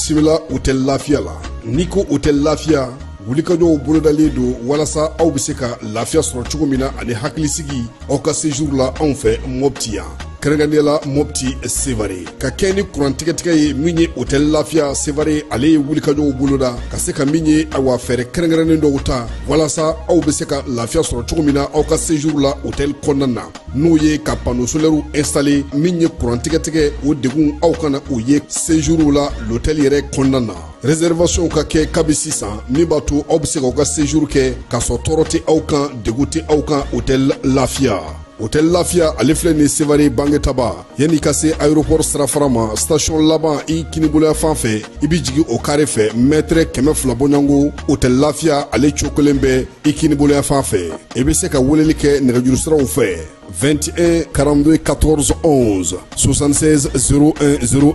Bisimila hôtel Lafiya la. N'i ko hôtel Lafiya, wulikajɔw bolodalen don walasa aw bɛ se ka lafiya sɔrɔ cogo min na ani hakilisigi aw ka séjour la anw fɛ Mopti yan, kɛrɛnkɛrɛnnenya la Mopti Sevare. Ka kɛ ni kuran tigɛtigɛ ye min ye, hôtel Lafiya Sevare ale ye wulikajɔw boloda ka se ka min ye, awa, fɛɛrɛ kɛrɛnkɛrɛnnen dɔw ta walasa aw bɛ se ka lafiya sɔrɔ cogo min na aw ka séjour la hôtel kɔnɔna na, n'o ye ka panneau solaire installer. Min ye kuran tigɛtigɛ, o degun aw kana o ye séjour la l'hôtel yɛrɛ kɔnɔna na. Réservation ka kɛ kabi sisan, min b'a to aw bɛ se k'aw ka séjour kɛ k'a sɔrɔ tɔɔrɔ tɛ aw kan, degun tɛ aw kan. Hôtel Lafiya, hôtel Lafiya ale filɛ nin Sevare Bangetaba, yanni ka se aéroport sirafara ma, station laban i kiniboloya fan fɛ, i bɛ jigin o carré fɛ, mètre 200 bɔɲɔgɔnko, hôtel Lafiya ale cokolen bɛ i kiniboloya fan fɛ. I bɛ se ka weleli kɛ nɛgɛjuru siraw fɛ: 21 42 14 11, 76 01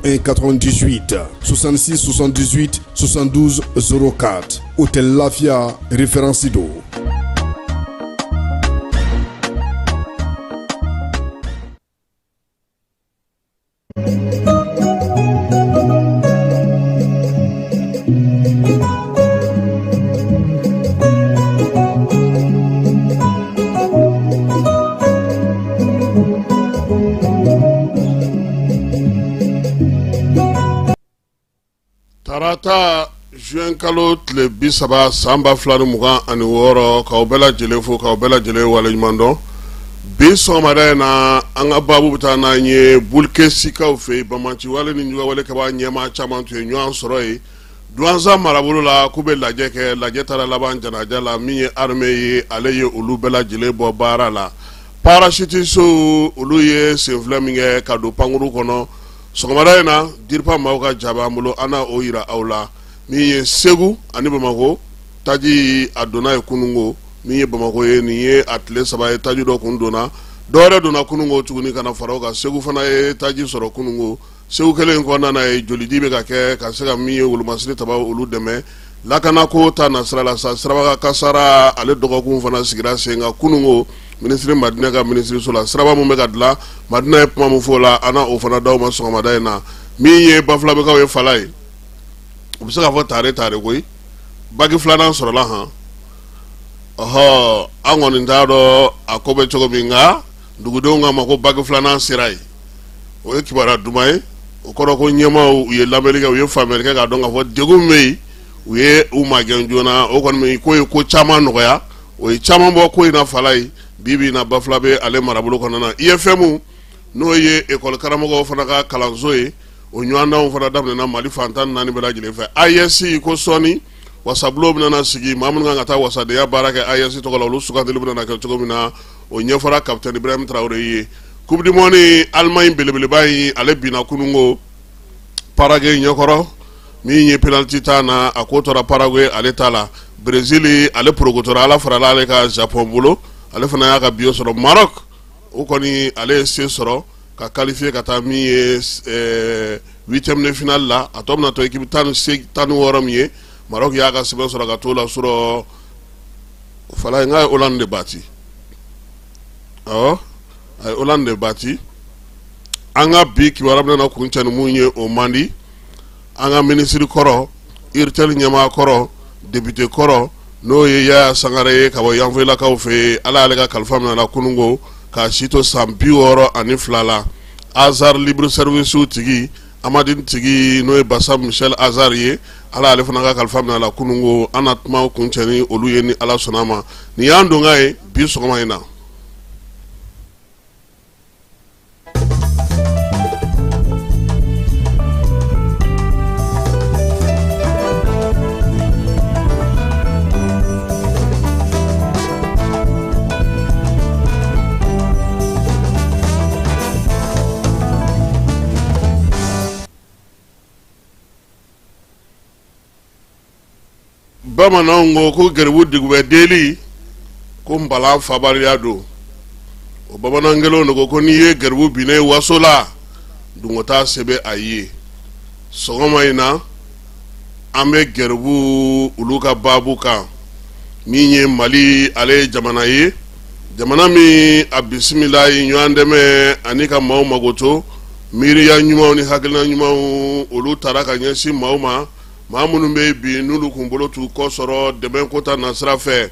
01 98, 66 78 72 04. Hôtel Lafia, référence don. Tarata juin kalo tile 30 san 2026, k'aw bɛɛ lajɛlen fo, k'aw bɛɛ lajɛlen waleɲuman dɔn. Bi sɔgɔmada in na, an ka baabu bɛ taa n'an ye Bulukesikaw fɛ yen. Banbaanciwale ni juguyawale kɛbaa ɲɛmaa caman tun ye ɲɔgɔn sɔrɔ yen Duwanza marabolo la, k'u bɛ lajɛ kɛ. Lajɛ taara laban janaja la. Min ye armée ye, ale ye olu bɛɛ lajɛlen bɔ baara la. Parachutistew, olu ye senfilɛ min kɛ ka don pankuru kɔnɔ sɔgɔmada in na, DIRPA maaw ka ja b'an bolo, an na o yira aw la. Min ye Segu ani Bamakɔ taji, a donna ye kununko. Min ye Bamakɔ ye, nin ye a tile 3 ye taji dɔ kun donna, dɔwɛrɛ donna kununko tuguni ka na fara o kan. Segu fana ye taji sɔrɔ kununko. Segu kelen in kɔnɔna na ye, jolidi bɛ ka kɛ ka se ka min ye wolomasiri tabaw olu dɛmɛ lakanako ta nasira la sa. Siraba kasara, ale dɔgɔkun fana sigira sen kan kununko minisiri Madinɛ ka minisiriso la. Siraba min bɛ ka dilan, Madinɛ ye kuma min fɔ o la, an na o fana d'aw ma sɔgɔmada in na. Min ye Bafulabɛkaw ye, fala ye, u bɛ se k'a fɔ tare tare koyi, bac filanan sɔrɔla han. Ɔhɔ, an kɔni t'a dɔn a ko bɛ cogo min, nka dugudenw k'a ma ko bac filanan sera yen. O ye kibaruya duman ye. O kɔrɔ ko ɲɛmaaw u ye lamɛnni kɛ, u ye faamuyali kɛ k'a dɔn k'a fɔ degun min bɛ yen, u ye u magɛn joona. O kɔni ko ye ko caman nɔgɔya, o ye caman bɔ ko in na. Fala ye, bi bi in na, Bafulabɛ ale marabolo kɔnɔna na, IFM, n'o ye ekɔli karamɔgɔw fana ka kalanso ye, o ɲɔgɔndanw fana daminɛna Mali fan 14 bɛɛ lajɛlen fɛ. AES ko sɔɔni wasabulon bɛna sigi. Maa minnu kan ka taa wasadenya baara kɛ AES tɔgɔ la, olu sugandili bɛna kɛ cogo min na, o ɲɛfɔra capitaine Ibrahim Traoré ye. Coupe du monde, Allemagne belebeleba in, ale binna kununko Paraguay ɲɛkɔrɔ. Min ye penalty ta na, a ko tora Paraguay ale ta la. Brésil ale porokotora, Ala farala ale ka Japon bolo, ale fana y'a ka billet sɔrɔ. Maroc, o kɔni ale ye se sɔrɔ ka qualifier ka taa min ye huitième de finale la. A tɔ bɛna to équipe 16 min ye, Maroc y'a ka sɛbɛn sɔrɔ ka t'o la sɔrɔ. Fala n k'a ye Hollande de battu, awɔ, a ye Hollande de battu. An ka bi kibaruya bɛna kuncɛ ni mun ye, o man di. An ka minisiri kɔrɔ, URTEL ɲɛmaa kɔrɔ, député kɔrɔ, n'o ye Yaya Sangare ye ka bɔ Yanfolilakaw fɛ yen, Ala y'ale ka kalifa minɛ a la kununko k'a si to san 62 la. Azar libre service tigi, Amadine tigi, n'o ye Basa Michel Azar ye, Ala y'ale fana ka kalifa minɛ a la kununko. An na kuma kuncɛ ni olu ye ni Ala sɔnna a ma. Nin y'an donkan ye bi sɔgɔma in na. Bamananw ko ko garibu dugubɛ deli ko npalan fabaliya don. O bamanan kelenw de ko ko n'i ye garibu binnen waso la, dungɔta se bɛ a ye. Sɔgɔma in na, an bɛ garibu olu ka baabu kan. Min ye Mali, ale ye jamana ye, jamana min a bisimila ye ɲɔgɔn dɛmɛ ani ka maaw magoto. Miiriya ɲumanw ni hakilina ɲumanw olu taara ka ɲɛsin maaw ma, maa minnu bɛ bi n'olu kun bolo t'u kɔ sɔrɔ dɛmɛ ko ta nasira fɛ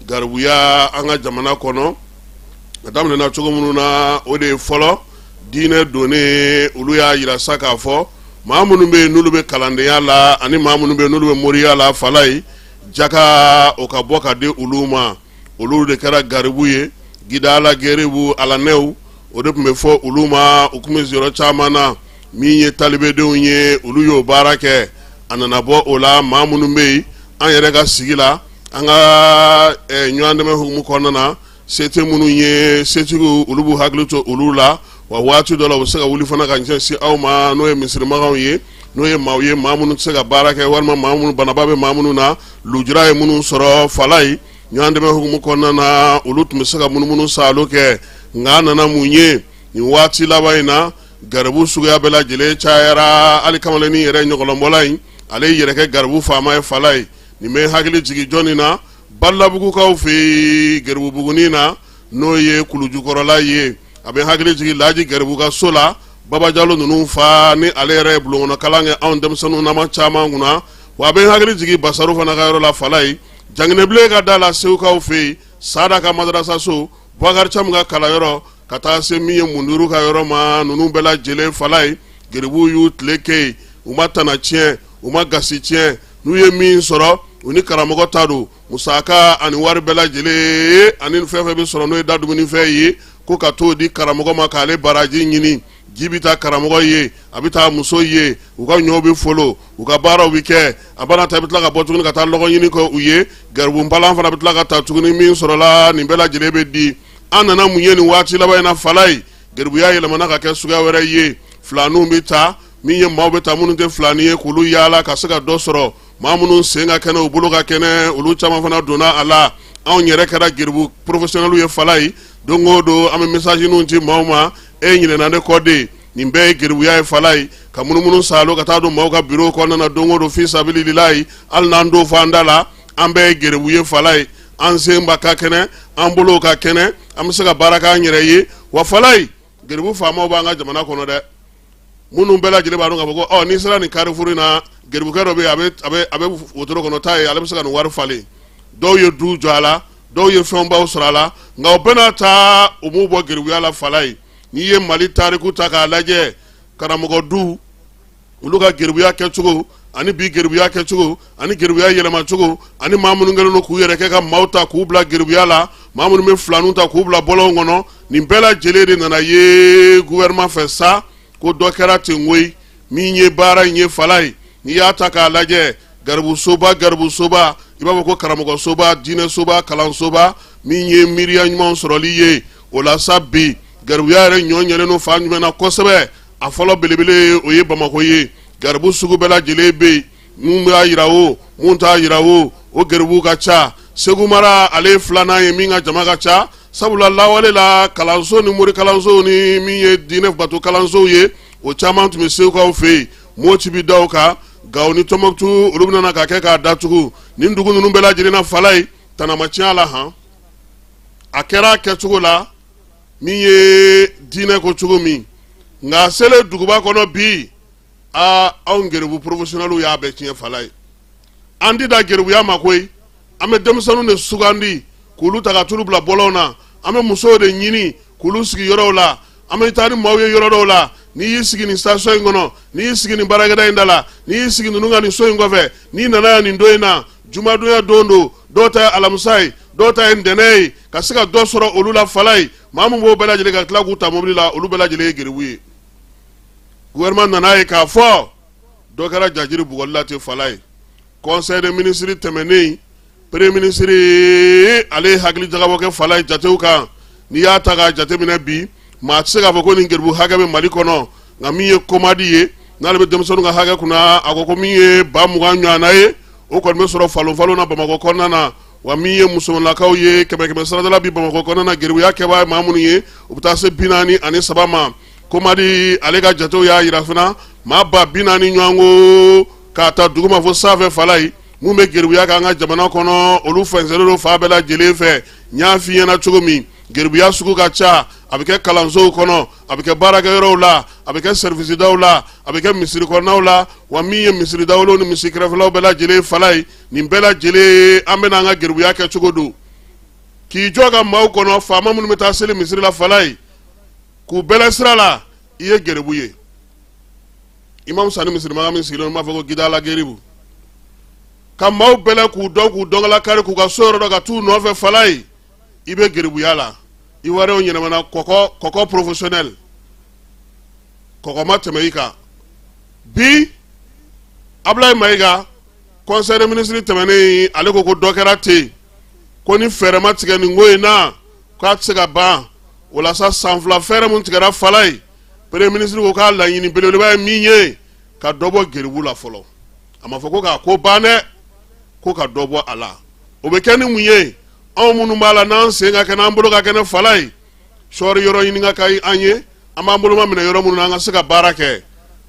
garibuya an ka jamana kɔnɔ. A daminɛna cogo minnu na, o de ye fɔlɔ diinɛ donnen, olu y'a jira sa k'a fɔ maa minnu bɛ yen n'olu bɛ kalandenya la ani maa minnu bɛ yen n'olu bɛ moriya la, Falayi, jaka o ka bɔ ka di olu ma. Olu de kɛra garibu ye, gidala geribu alanɛw, o de tun bɛ fɔ olu ma. U tun bɛ yɔrɔ caman na. Min ye talibedenw ye, olu y'o baara kɛ. A nana bɔ o la, maa minnu bɛ yen an yɛrɛ ka sigi la, an ka ɲɔgɔn dɛmɛ hukumu kɔnɔna na, se tɛ minnu ye, setigiw, olu b'u hakili to olu la. Wa waati dɔ la, u bɛ se ka wuli fana ka ɲɛsin aw ma, n'o ye misirimakaw ye, n'o ye maaw ye, maa minnu tɛ se ka baara kɛ, walima maa minnu banaba bɛ maa minnu na, lujura ye minnu sɔrɔ, Falayi, ɲɔgɔn dɛmɛ hukumu kɔnɔna na, olu tun bɛ se ka munumunu saalo kɛ. Nka a nana mun ye nin waati laban in na? Garibu suguya bɛɛ lajɛlen cayara. Hali kamalennin yɛrɛ ɲɔgɔlɔnbɔla in, ale yɛrɛ kɛ garibu faama ye. Falayi, nin bɛ hakili jigin jɔnni na? Balabugukaw fɛ yen, garibubugunin na, n'o ye kulujukɔrɔla ye. A bɛ hakili jigin Laji Garibu ka so la, Baba Jalo ninnu fa, ni ale yɛrɛ ye bulonkɔnɔ kalan kɛ anw denmisɛnninw nama caman kunna. Wa a bɛ hakili jigin Basaru fana ka yɔrɔ la, Falayi, Janginɛbilen ka da la, Segukaw fɛ yen, Sada ka madarasaso, Bubakari Camu ka kalanyɔrɔ, ka taa se min ye Mundiru ka yɔrɔ ma. Ninnu bɛɛ lajɛlen, Falayi, garibuw y'u tile kɛ yen. U ma tana tiɲɛ, u ma gasi tiɲɛ. N'u ye min sɔrɔ, u ni karamɔgɔ ta don. Musaka ani wari bɛɛ lajɛlen ani fɛn fɛn bɛ sɔrɔ, n'o ye da dumunifɛn ye, ko ka t'o di karamɔgɔ ma k'ale baraji ɲini. Ji bɛ taa karamɔgɔ ye, a bɛ taa muso ye, u ka ɲɔw bɛ folo, u ka baaraw bɛ kɛ. A bana ta, i bɛ tila ka bɔ tuguni ka taa lɔgɔ ɲini kɛ u ye. Garibu npalan fana bɛ tila ka ta tuguni. Min sɔrɔla, nin bɛɛ lajɛlen bɛ di. An nana mun ye nin waati laban in na, Falayi? Garibuya yɛlɛmana ka kɛ suguya wɛrɛ ye. Filaninw bɛ taa, min ye maaw bɛ taa minnu tɛ filani ye, k'olu yaala ka se ka dɔ sɔrɔ. Maa minnu sen ka kɛnɛ, u bolo ka kɛnɛ, olu caman fana donna a la. Anw yɛrɛ kɛra garibu professionnels ye, Falayi. Don o don, an bɛ messageninw ci maaw ma: e ɲinɛna ne kɔ de. Nin bɛɛ ye garibuya ye, Falayi, ka munumunu saalo ka taa don maaw ka bureau kɔnɔna na don o don, fi sabililayi. Hali n'an t'o fɔ an da la, an bɛɛ ye garibu ye, Falayi. An sen ba ka kɛnɛ, an bolo ka kɛnɛ, an bɛ se ka baara k'an yɛrɛ ye. Wa Falayi, garibu faamaw b'an ka jamana kɔnɔ dɛ, minnu bɛɛ lajɛlen b'a dɔn k'a fɔ ko n'i sera nin carrefour in na, garibukɛ dɔ bɛ yen, a bɛ wotoro kɔnɔ, taa yen, ale bɛ se ka nin wari falen. Dɔw ye du jɔ a la, dɔw ye fɛnbaw sɔrɔ a la, nka o bɛɛ n'a ta, u m'u bɔ garibuya la, Falayi. N'i ye Mali tariku ta k'a lajɛ, karamɔgɔ du, olu ka garibuya kɛcogo ani bi garibuya kɛcogo ani garibuya yɛlɛmacogo ani maa minnu kɛlen don k'u yɛrɛ kɛ ka maaw ta k'u bila garibuya la, maa minnu bɛ filaninw ta k'u bila bɔlɔnw kɔnɔ, nin bɛɛ lajɛlen de nana ye gouvernement fɛ sa ko dɔ kɛra ten koyi. Min ye baara in ye, Falayi, n'i y'a ta k'a lajɛ, garibusoba, garibusoba, i b'a fɔ ko karamɔgɔsoba, diinɛsoba, kalansoba, min ye miiriya ɲumanw sɔrɔli ye. O la sa, bi garibuya yɛrɛ ɲɔ ɲɛlen don fan jumɛn na kosɛbɛ? A fɔlɔ belebele, o ye Bamakɔ ye. Garibu sugu bɛɛ lajɛlen bɛ yen, mun b'a yira o, mun t'a yira o, o garibuw ka ca. Segu mara, ale ye filanan ye min ka jama ka ca, sabula lawale la, kalanso ni mori kalansow ni min ye diinɛ bato kalansow ye, o caman tun bɛ segukaw fɛ yen. Moti bɛ da o kan, Gawo ni Tɔnbɔkutu, olu bɛna ka kɛ k'a datugu. Nin dugu ninnu bɛɛ lajɛlen na, Falayi, tana ma tiɲɛ a la han. A kɛra a kɛcogo la min ye diinɛ ko cogo min, nka selen duguba kɔnɔ bi, aa, anw geribu professionnels y'a bɛɛ tiɲɛ, Falayi. An ti da geribuya ma koyi. An bɛ denmisɛnninw de sugandi k'olu ta ka t'olu bila bɔlɔn na. An bɛ musow de ɲini k'olu sigi yɔrɔw la. An bɛ taa ni maaw ye yɔrɔ dɔw la. N'i y'i sigi nin station in kɔnɔ, n'i y'i sigi nin baarakɛda in da la, n'i y'i sigi ninnu ka nin so in kɔfɛ, n'i nana yan nin don in na, jumadonya don don, dɔw ta ye alamisa ye, dɔw ta ye ntɛnɛn ye, ka se ka dɔ sɔrɔ olu la, Falayi. Maa min b'o bɛɛ lajɛlen ka tila k'u ta mobili la, olu bɛɛ lajɛlen ye geribu ye. Gouvernement nana ye k'a fɔ dɔ kɛra jajiri bugɔli la ten, Falayi. Conseil des ministres tɛmɛnen, premier ministre ale ye hakili jagabɔ kɛ, Falayi, jatew kan. N'i y'a ta k'a jateminɛ bi, maa tɛ se k'a fɔ ko nin geribu hakɛ bɛ Mali kɔnɔ. Nka min ye Komadi ye, n'ale bɛ denmisɛnninw ka hakɛ kunna, a ko ko min ye 20,000 ɲɔgɔnna ye, o kɔni bɛ sɔrɔ falon falon na Bamakɔ kɔnɔna na. Wa min ye musomanlakaw ye, kɛmɛ kɛmɛ sarada bi Bamakɔ kɔnɔna na, geribuya kɛbaa ye maa minnu ye, u bɛ taa se 43 ma. Komadi ale ka jatew y'a jira fana, maa 40,000 ɲɔgɔn ko k'a ta duguma fo sanfɛ, Falayi, mun bɛ geribuya kɛ an ka jamana kɔnɔ, olu fɛnsɛnnen don fan bɛɛ lajɛlen fɛ. N y'a f'i ɲɛna cogo min, geribuya sugu ka ca. A bɛ kɛ kalansow kɔnɔ, a bɛ kɛ baarakɛyɔrɔw la, a bɛ kɛ sɛrivisidaw la, a bɛ kɛ misiri kɔnɔnaw la. Wa min ye misiri dawolow ni misiri kɛrɛfɛlaw bɛɛ lajɛlen fala ye, nin bɛɛ lajɛlen an bɛna an ka geribuya kɛ cogo don k'i jɔ ka maaw kɔnɔ. Faama minnu bɛ taa seli misiri la fala ye, k'u bɛlɛn sira la, i ye geribu ye. Imam Sani misirimakan min sigilen, b'a fɔ ko gidala geribu, ka maaw bɛlɛn k'u dɔn, k'u dɔnkala kari, k'u ka so yɔrɔ dɔn, ka t'u nɔfɛ fala ye, i bɛ geribuya la. Ivoiriyɛnw yɛlɛmana kɔkɔ kɔkɔ professionnel, kɔkɔ ma tɛmɛ i kan. Bi Abulayi Mayiga, conseil des ministres tɛmɛnen, ale ko ko dɔ kɛra ten, ko ni fɛɛrɛ ma tigɛ nin ko in na, k'a tɛ se ka ban. O la sa, san 2 fɛɛrɛ mun tigɛra fala ye, premier ministre ko k'a laɲini belebeleba ye min ye, ka dɔ bɔ geribu la fɔlɔ. A ma fɔ ko k'a ko ban dɛ, ko ka dɔ bɔ a la. O bɛ kɛ ni mun ye? Anw minnu b'a la, n'an sen ka kɛnɛ, an bolo ka kɛnɛ fala ye, sɔɔri yɔrɔ ɲini ka ka an ye, an b'an boloma minɛ yɔrɔ minnu na, an ka se ka baara kɛ.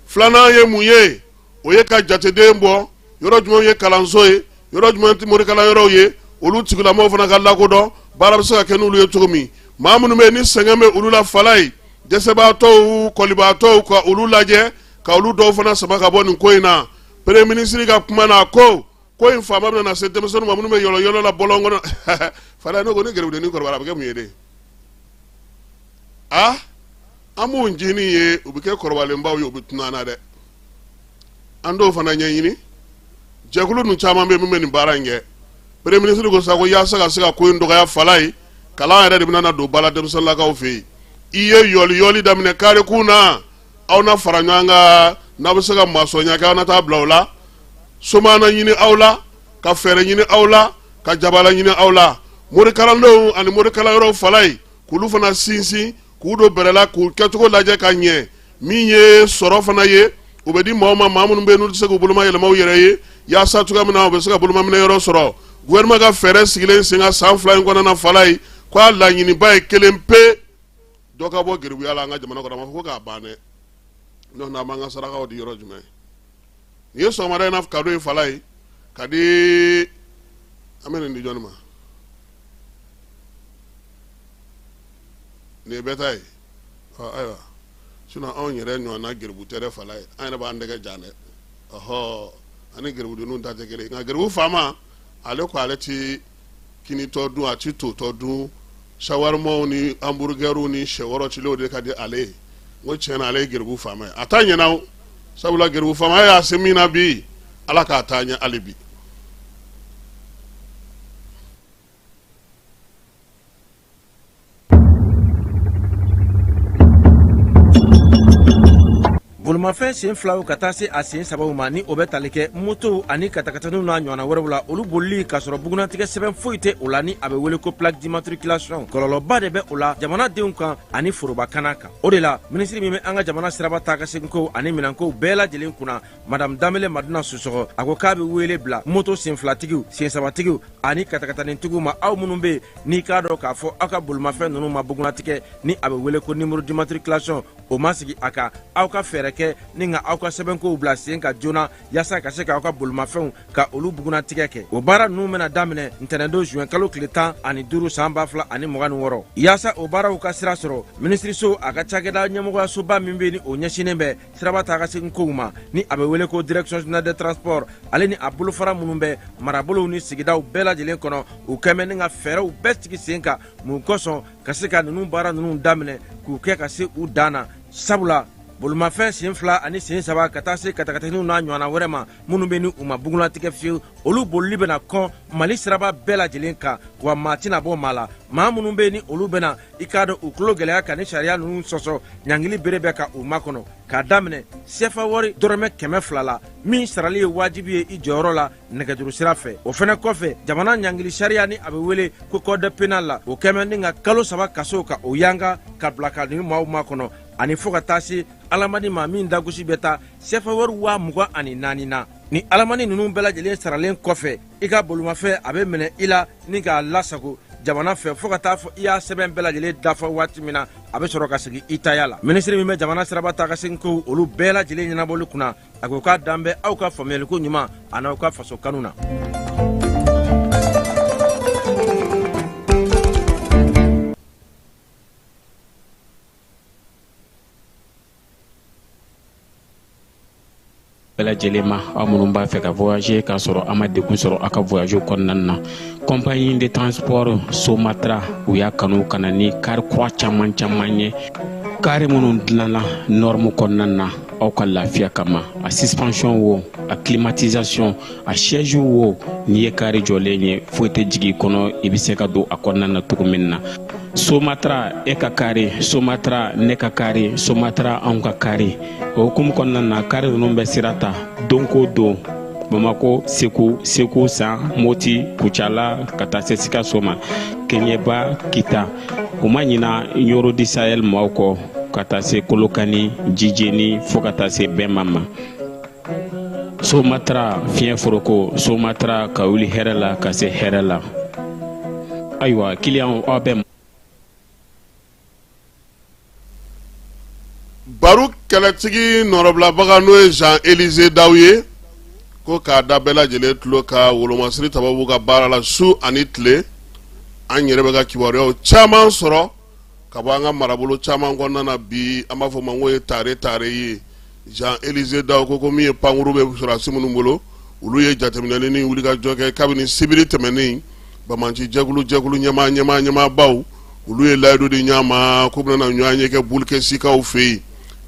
Filanan ye mun ye? O ye ka jateden bɔ yɔrɔ jumɛn ye kalanso ye, yɔrɔ jumɛn tɛ morikalan yɔrɔw ye, olu tigilamɔgɔw fana ka lakodɔn, baara bɛ se ka kɛ n'olu ye cogo min. Maa minnu bɛ yen ni sɛgɛn bɛ olu la fala ye, dɛsɛbaatɔw, kɔlibaatɔw, ka olu lajɛ, ka olu dɔw fana sama ka bɔ nin ko in na. Premier ministre ka kuma na, ko ko in faama bɛna se denmisɛnninw ma minnu bɛ yɔlɔ yɔlɔ la bɔlɔn kɔnɔ fala. Ne ko ni geribudennin kɔrɔbayara, a bɛ kɛ mun ye de? A an b'u ncinin ye, u bɛ kɛ kɔrɔbalenbaw ye, u bɛ tunun an na dɛ. An t'o fana ɲɛɲini. Jɛkulu ninnu caman bɛ min bɛ nin baara in kɛ. Premier ministre ko sa ko yaasa ka se ka ko in dɔgɔya fala ye, kalan yɛrɛ de bɛna na don ba la denmisɛnninlakaw fɛ yen. I ye yɔli yɔli daminɛ karikun na, aw na fara ɲɔgɔn kan, n'aw bɛ se ka masɔnya kɛ, aw na taa bila o la. Somaana ɲini aw la, ka fɛɛrɛ ɲini aw la, ka jabala ɲini aw la. Morikalandenw ani morikalan yɔrɔw fala ye, k'olu fana sinsin, k'u don bɛrɛ la, k'u kɛcogo lajɛ ka ɲɛ. Min ye sɔrɔ fana ye, u bɛ di maaw ma, maa minnu bɛ yen n'u tɛ se k'u boloma yɛlɛma u yɛrɛ ye, yaasa cogoya min na u bɛ se ka bolomaminɛ yɔrɔ sɔrɔ. Gouvernement ka fɛɛrɛ sigilen sen kan san 2 in kɔnɔna na fala ye, k'a laɲiniba ye kelen pe, dɔ ka bɔ geribuya la an ka jamana kɔnɔ. A ma fɔ ko k'a ban dɛ, n'o tɛ an b'an ka sarakaw di yɔrɔ jumɛn? Nin ye sɔgɔmada in na cadeau ye fala ye ka di. An bɛ nin di jɔnni ma? Nin ye bɛɛ ta ye. Ayiwa, sinon anw yɛrɛ ɲɔgɔnna geribu tɛ dɛ fala ye, an yɛrɛ b'an tɛgɛ jan dɛ. Ɔhɔ, ani geribudenninw ta tɛ kelen, nka geribu faama, ale ko ale ti kinitɔ dun, a ti totɔ dun, shawarmaw ni hamburgɛriw ni sɛwɔrɔ cilenw de ka di ale ye. N ko tiɲɛ na, ale ye geribu faama ye, a ta ɲɛna o, sabula geribu faama y'a se min na bi, Ala k'a taa ɲɛ hali bi. Bolimafɛn sen filaw ka taa se a sen sabaw ma, ni o bɛ tali kɛ motow ani katakataniw n'a ɲɔgɔnna wɛrɛw la, olu bolili k'a sɔrɔ bugunnatigɛ sɛbɛn foyi tɛ o la, ni a bɛ wele ko plaque d'immatriculation, kɔlɔlɔba de bɛ o la jamanadenw kan ani forobakana kan. O de la, minisiri min bɛ an ka jamana siraba taa ka seginkow ani minɛnkow bɛɛ lajɛlen kunna, Madame Danbele Madina Sisɔkɔ, a ko k'a bɛ wele bila moto sen filatigiw, sen sabatigiw ani katakatanitigiw ma, aw minnu bɛ yen n'i k'a dɔn k'a fɔ aw ka bolimafɛn ninnu ma bugunnatigɛ, ni a bɛ wele ko numéro d'immatriculation, o ma sigi a kan, aw ka fɛɛrɛ kɛ ni ka aw ka sɛbɛnkow bila sen kan joona, yaasa ka se k'aw ka bolimafɛnw ka olu bugunnatigɛ kɛ. O baara ninnu bɛna daminɛ ntɛnɛndon juin kalo tile 15 san 2026. Yaasa o baaraw ka sira sɔrɔ, minisiriso a ka cakɛda ɲɛmɔgɔyasoba min bɛ ni o ɲɛsinnen bɛ siraba taa ka segin kow ma, ni a bɛ wele ko direction générale des transports, ale ni a bolofara minnu bɛ marabolow ni sigidaw bɛɛ lajɛlen kɔnɔ, u kɛmɛ ni ka fɛɛrɛw bɛɛ sigi sen kan mun kosɔn ka se ka ninnu baara ninnu daminɛ k'u kɛ ka se u dan na. Sabula bolimafɛn sen fila ani sen saba ka taa se katakataniw n'a ɲɔgɔnna wɛrɛ ma minnu bɛ ni u ma bugunnatigɛ fiyewu, olu bolili bɛna kɔn Mali siraba bɛɛ lajɛlen kan, wa maa tɛna bɔ maa la. Maa minnu bɛ ni olu bɛna i k'a dɔn u tulo gɛlɛya ka ni sariya ninnu sɔsɔ, ɲangili bere bɛ ka u makɔnɔ k'a daminɛ sefa wari dɔrɔmɛ 200 la, min sarali ye wajibi ye i jɔyɔrɔ la nɛgɛjuru sira fɛ. O fɛnɛ kɔfɛ, jamana ɲangili sariya ni a bɛ wele ko code pénal la, o kɛmɛ ni ka kalo 3 kaso ka o yanga ka bila ka nin maaw makɔnɔ, ani fo ka taa se alamani ma min dagosi bɛ taa sefa wari 24,000 na. Ni alamani ninnu bɛɛ lajɛlen saralen kɔfɛ, i ka bolimafɛn a bɛ minɛ i la ni k'a lasago jamana fɛ fo ka taa fɔ i y'a sɛbɛn bɛɛ lajɛlen dafa waati min na, a bɛ sɔrɔ ka segin i taya la. Minisiri min bɛ jamana siraba taa ka segin kow olu bɛɛ lajɛlen ɲɛnabɔli kunna, a ko k'a dan bɛ aw ka faamuyaliko ɲuman an'aw ka faso kanu na. lajɛlen ma, aw minnu b'a fɛ ka voyager k'a sɔrɔ a ma degun sɔrɔ aw ka voyage kɔnɔna na. Compagnie de transport Somatra, u y'a kanu ka na ni kari kura caman caman ye, kari minnu dilanna norme kɔnɔna na aw ka lafiya kama. A suspension wo, a climatisation, a siège wo, n'i ye kari jɔlen ye, foyi tɛ jigin i kɔnɔ, i bɛ se ka don a kɔnɔna na cogo min na. Somatra e ka kari, Somatra ne ka kari, Somatra anw ka kari. O hukumu kɔnɔna na, kari ninnu bɛ sira ta don ko don Bamako, Segu, Segu San, Moti, Kucala, ka taa se Sikaso ma, Keɲeba, Kita. U ma ɲina Ɲoro du Sahel maaw kɔ, ka taa se Kolokani, Jijeni, fo ka taa se Bɛnma ma. Somatra fiɲɛ foroko, Somatra ka wuli hɛrɛ la ka se hɛrɛ la. Ayiwa kiliyanw, aw bɛ Baro kɛlɛtigi nɔrɔbilabaga, n'o ye Jean Élisée Daw ye, ko k'a da bɛɛ lajɛlen tulo ka wolomasiri tabaw b'u ka baara la su ani tile. An yɛrɛ bɛ ka kibaruyaw caman sɔrɔ ka bɔ an ka marabolo caman kɔnɔna na bi. An b'a fɔ ma ko ye tare tare ye. Jean Élisée Daw ko min ye pankuru bɛ sɔrɔdasi minnu bolo, olu ye jateminɛli ni wulikajɔ kɛ kabini sibiri tɛmɛnen. Banbaanci jɛkulu jɛkulu ɲɛmaa ɲɛmaa ɲɛmaabaw, olu ye layidu di ɲɔgɔn ma k'u bɛna ɲɔgɔn ye kɛ Bulukesikaw fɛ yen.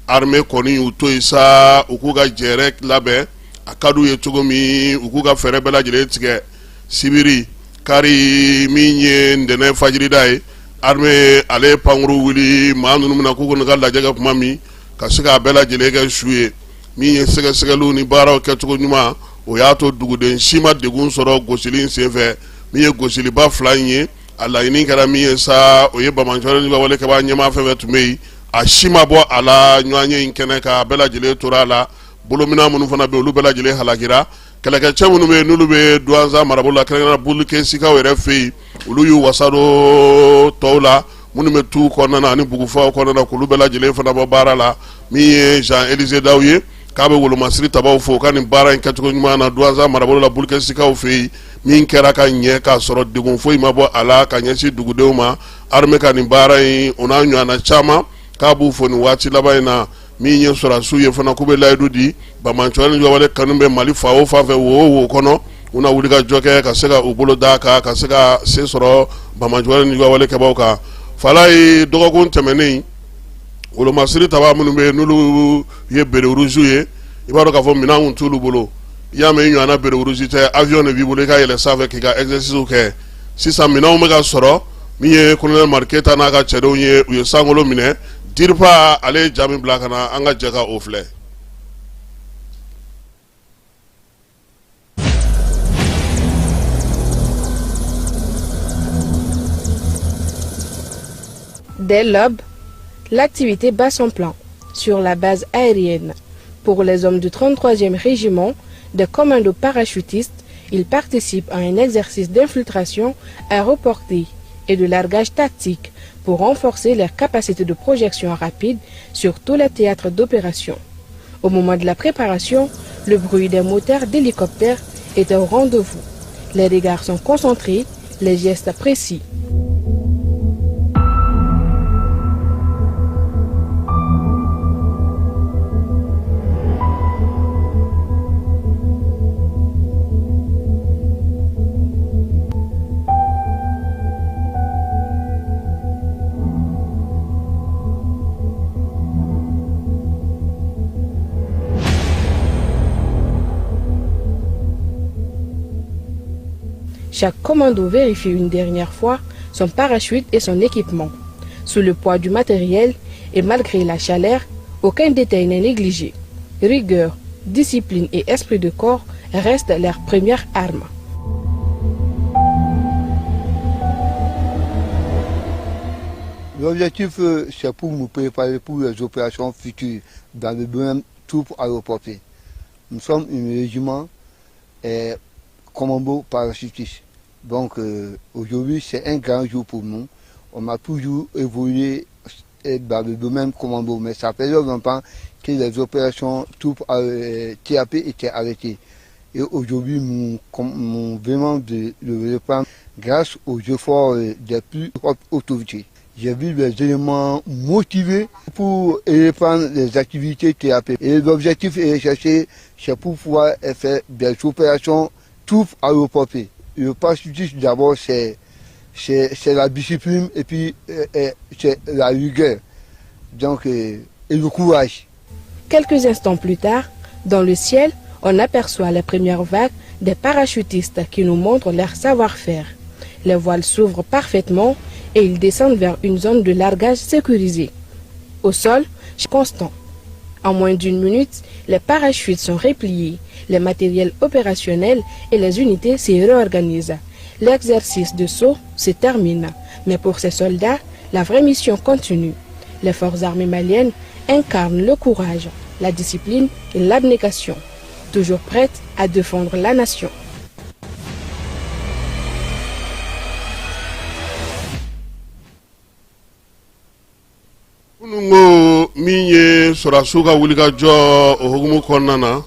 Armée kɔni y'u to yen sa, u k'u ka jɛrɛ labɛn, a ka d'u ye cogo min, u k'u ka fɛɛrɛ bɛɛ lajɛlen tigɛ. Sibiri kari min ye ntɛnɛn fajirida ye, armée ale ye pankuru wuli maa ninnu bɛna k'u kɔni ka lajɛ kɛ tuma min, ka se k'a bɛɛ lajɛlen kɛ su ye. Min ye sɛgɛsɛgɛliw ni baaraw kɛcogo ɲuman, o y'a to duguden si ma degun sɔrɔ gosili in senfɛ. Min ye gosiliba fila in ye, a laɲini kɛra min ye sa, o ye banbaanci wale kɛbaa ɲɛmaa fɛn fɛn tun bɛ yen, a si ma bɔ a la ɲɔgɔnye in kɛnɛ kan, a bɛɛ lajɛlen tora a la. Bolominɛn minnu fana bɛ yen, olu bɛɛ lajɛlen halakira. Kɛlɛkɛcɛ minnu bɛ yen, n'olu bɛ Duwanza marabolo la, kɛrɛnkɛrɛnnenya Bulukesikaw yɛrɛ fɛ yen, olu y'u wasa don tɔw la minnu bɛ tu kɔnɔna na ani bugufaw kɔnɔna na, k'olu bɛɛ lajɛlen fana bɔ baara la. Min ye Jean Élisée Daw ye, k'a bɛ wolomasiri tabaw fo ka nin baara in kɛcogo ɲuman na Duwanza marabolo la, Bulukesikaw fɛ yen, min kɛra ka ɲɛ k'a sɔrɔ degun foyi ma bɔ a la ka ɲɛsin dugudenw ma. Armée ka nin baara in, o n'a ɲɔgɔnna caman, k'a b'u fo nin waati laban in na. Min ye sɔrɔdasiw ye fana, k'u bɛ layidu di banbaanci wale kanu bɛ Mali fan o fan fɛ, wo o wo kɔnɔ, u na wuli ka jɔ kɛ ka se ka u bolo d'a kan, ka se ka se sɔrɔ banbaanci wale kɛbaaw kan. Falaye, dɔgɔkun tɛmɛnen, wolomasiri tabaa minnu bɛ yen, n'olu ye béret rouge ye, i b'a dɔn k'a fɔ minɛn kun t'olu bolo. I y'a mɛn i ɲɔgɔnna béret rouge tɛ, avion de b'i bolo i ka yɛlɛ sanfɛ k'i ka exercice kɛ. Sisan minɛnw bɛ ka sɔrɔ. Min ye colonel Mari Keyita n'a ka cɛdenw ye, u ye sankolo minɛ. DIRPA ale ye ja min bila ka na, an ka jɛ ka o filɛ. Dès l'aube, l'activité bat son plein sur la base aérienne. Pour les hommes du 33e régiment de commandos parachutistes, ils participent à un exercice d'infiltration aéroportée et de largage tactique pour renforcer leur capacité de projection rapide sur tous les théâtres d'opération. Au moment de la préparation, le bruit des moteurs d'hélicoptères est au rendez-vous. Les regards sont concentrés, les gestes précis. Chaque commando vérifie une dernière fois son parachute et son équipement. Sous le poids du matériel et malgré la chaleur, aucun détail n'est négligé. Rigueur, discipline et esprit de corps restent leur première arme. L'objectif, c'est pour nous préparer pour les opérations futures dans le domaine troupes aéroportées. Nous sommes un régiment commando parachutiste. Donc aujourd'hui, c'est un grand jour pour nous. On a toujours évolué dans le domaine commando, mais ça fait longtemps que les opérations troupes TAP étaient arrêtées. Et aujourd'hui, nous venons de le reprendre grâce aux efforts des plus hautes autorités. J'ai vu les éléments motivés pour reprendre les activités thérapeutiques. Et l'objectif est recherché, c'est pour pouvoir faire des opérations troupes aéroportées. Le parachutisme d'abord, c'est la discipline et puis c'est la rigueur. Donc, et le courage. Quelques instants plus tard, dans le ciel, on aperçoit la première vague des parachutistes qui nous montrent leur savoir-faire. Les voiles s'ouvrent parfaitement et ils descendent vers une zone de largage sécurisée. Au sol, constant. En moins d'une minute, les parachutes sont repliés, les matériels opérationnels et les unités se réorganisent. L'exercice de saut se termine. Mais pour ces soldats, la vraie mission continue. Les forces armées maliennes incarnent le courage, la discipline et l'abnégation, toujours prêtes à défendre la nation. Kununko min ye sɔrɔdasiw ka wulikajɔ o hukumu kɔnɔna na,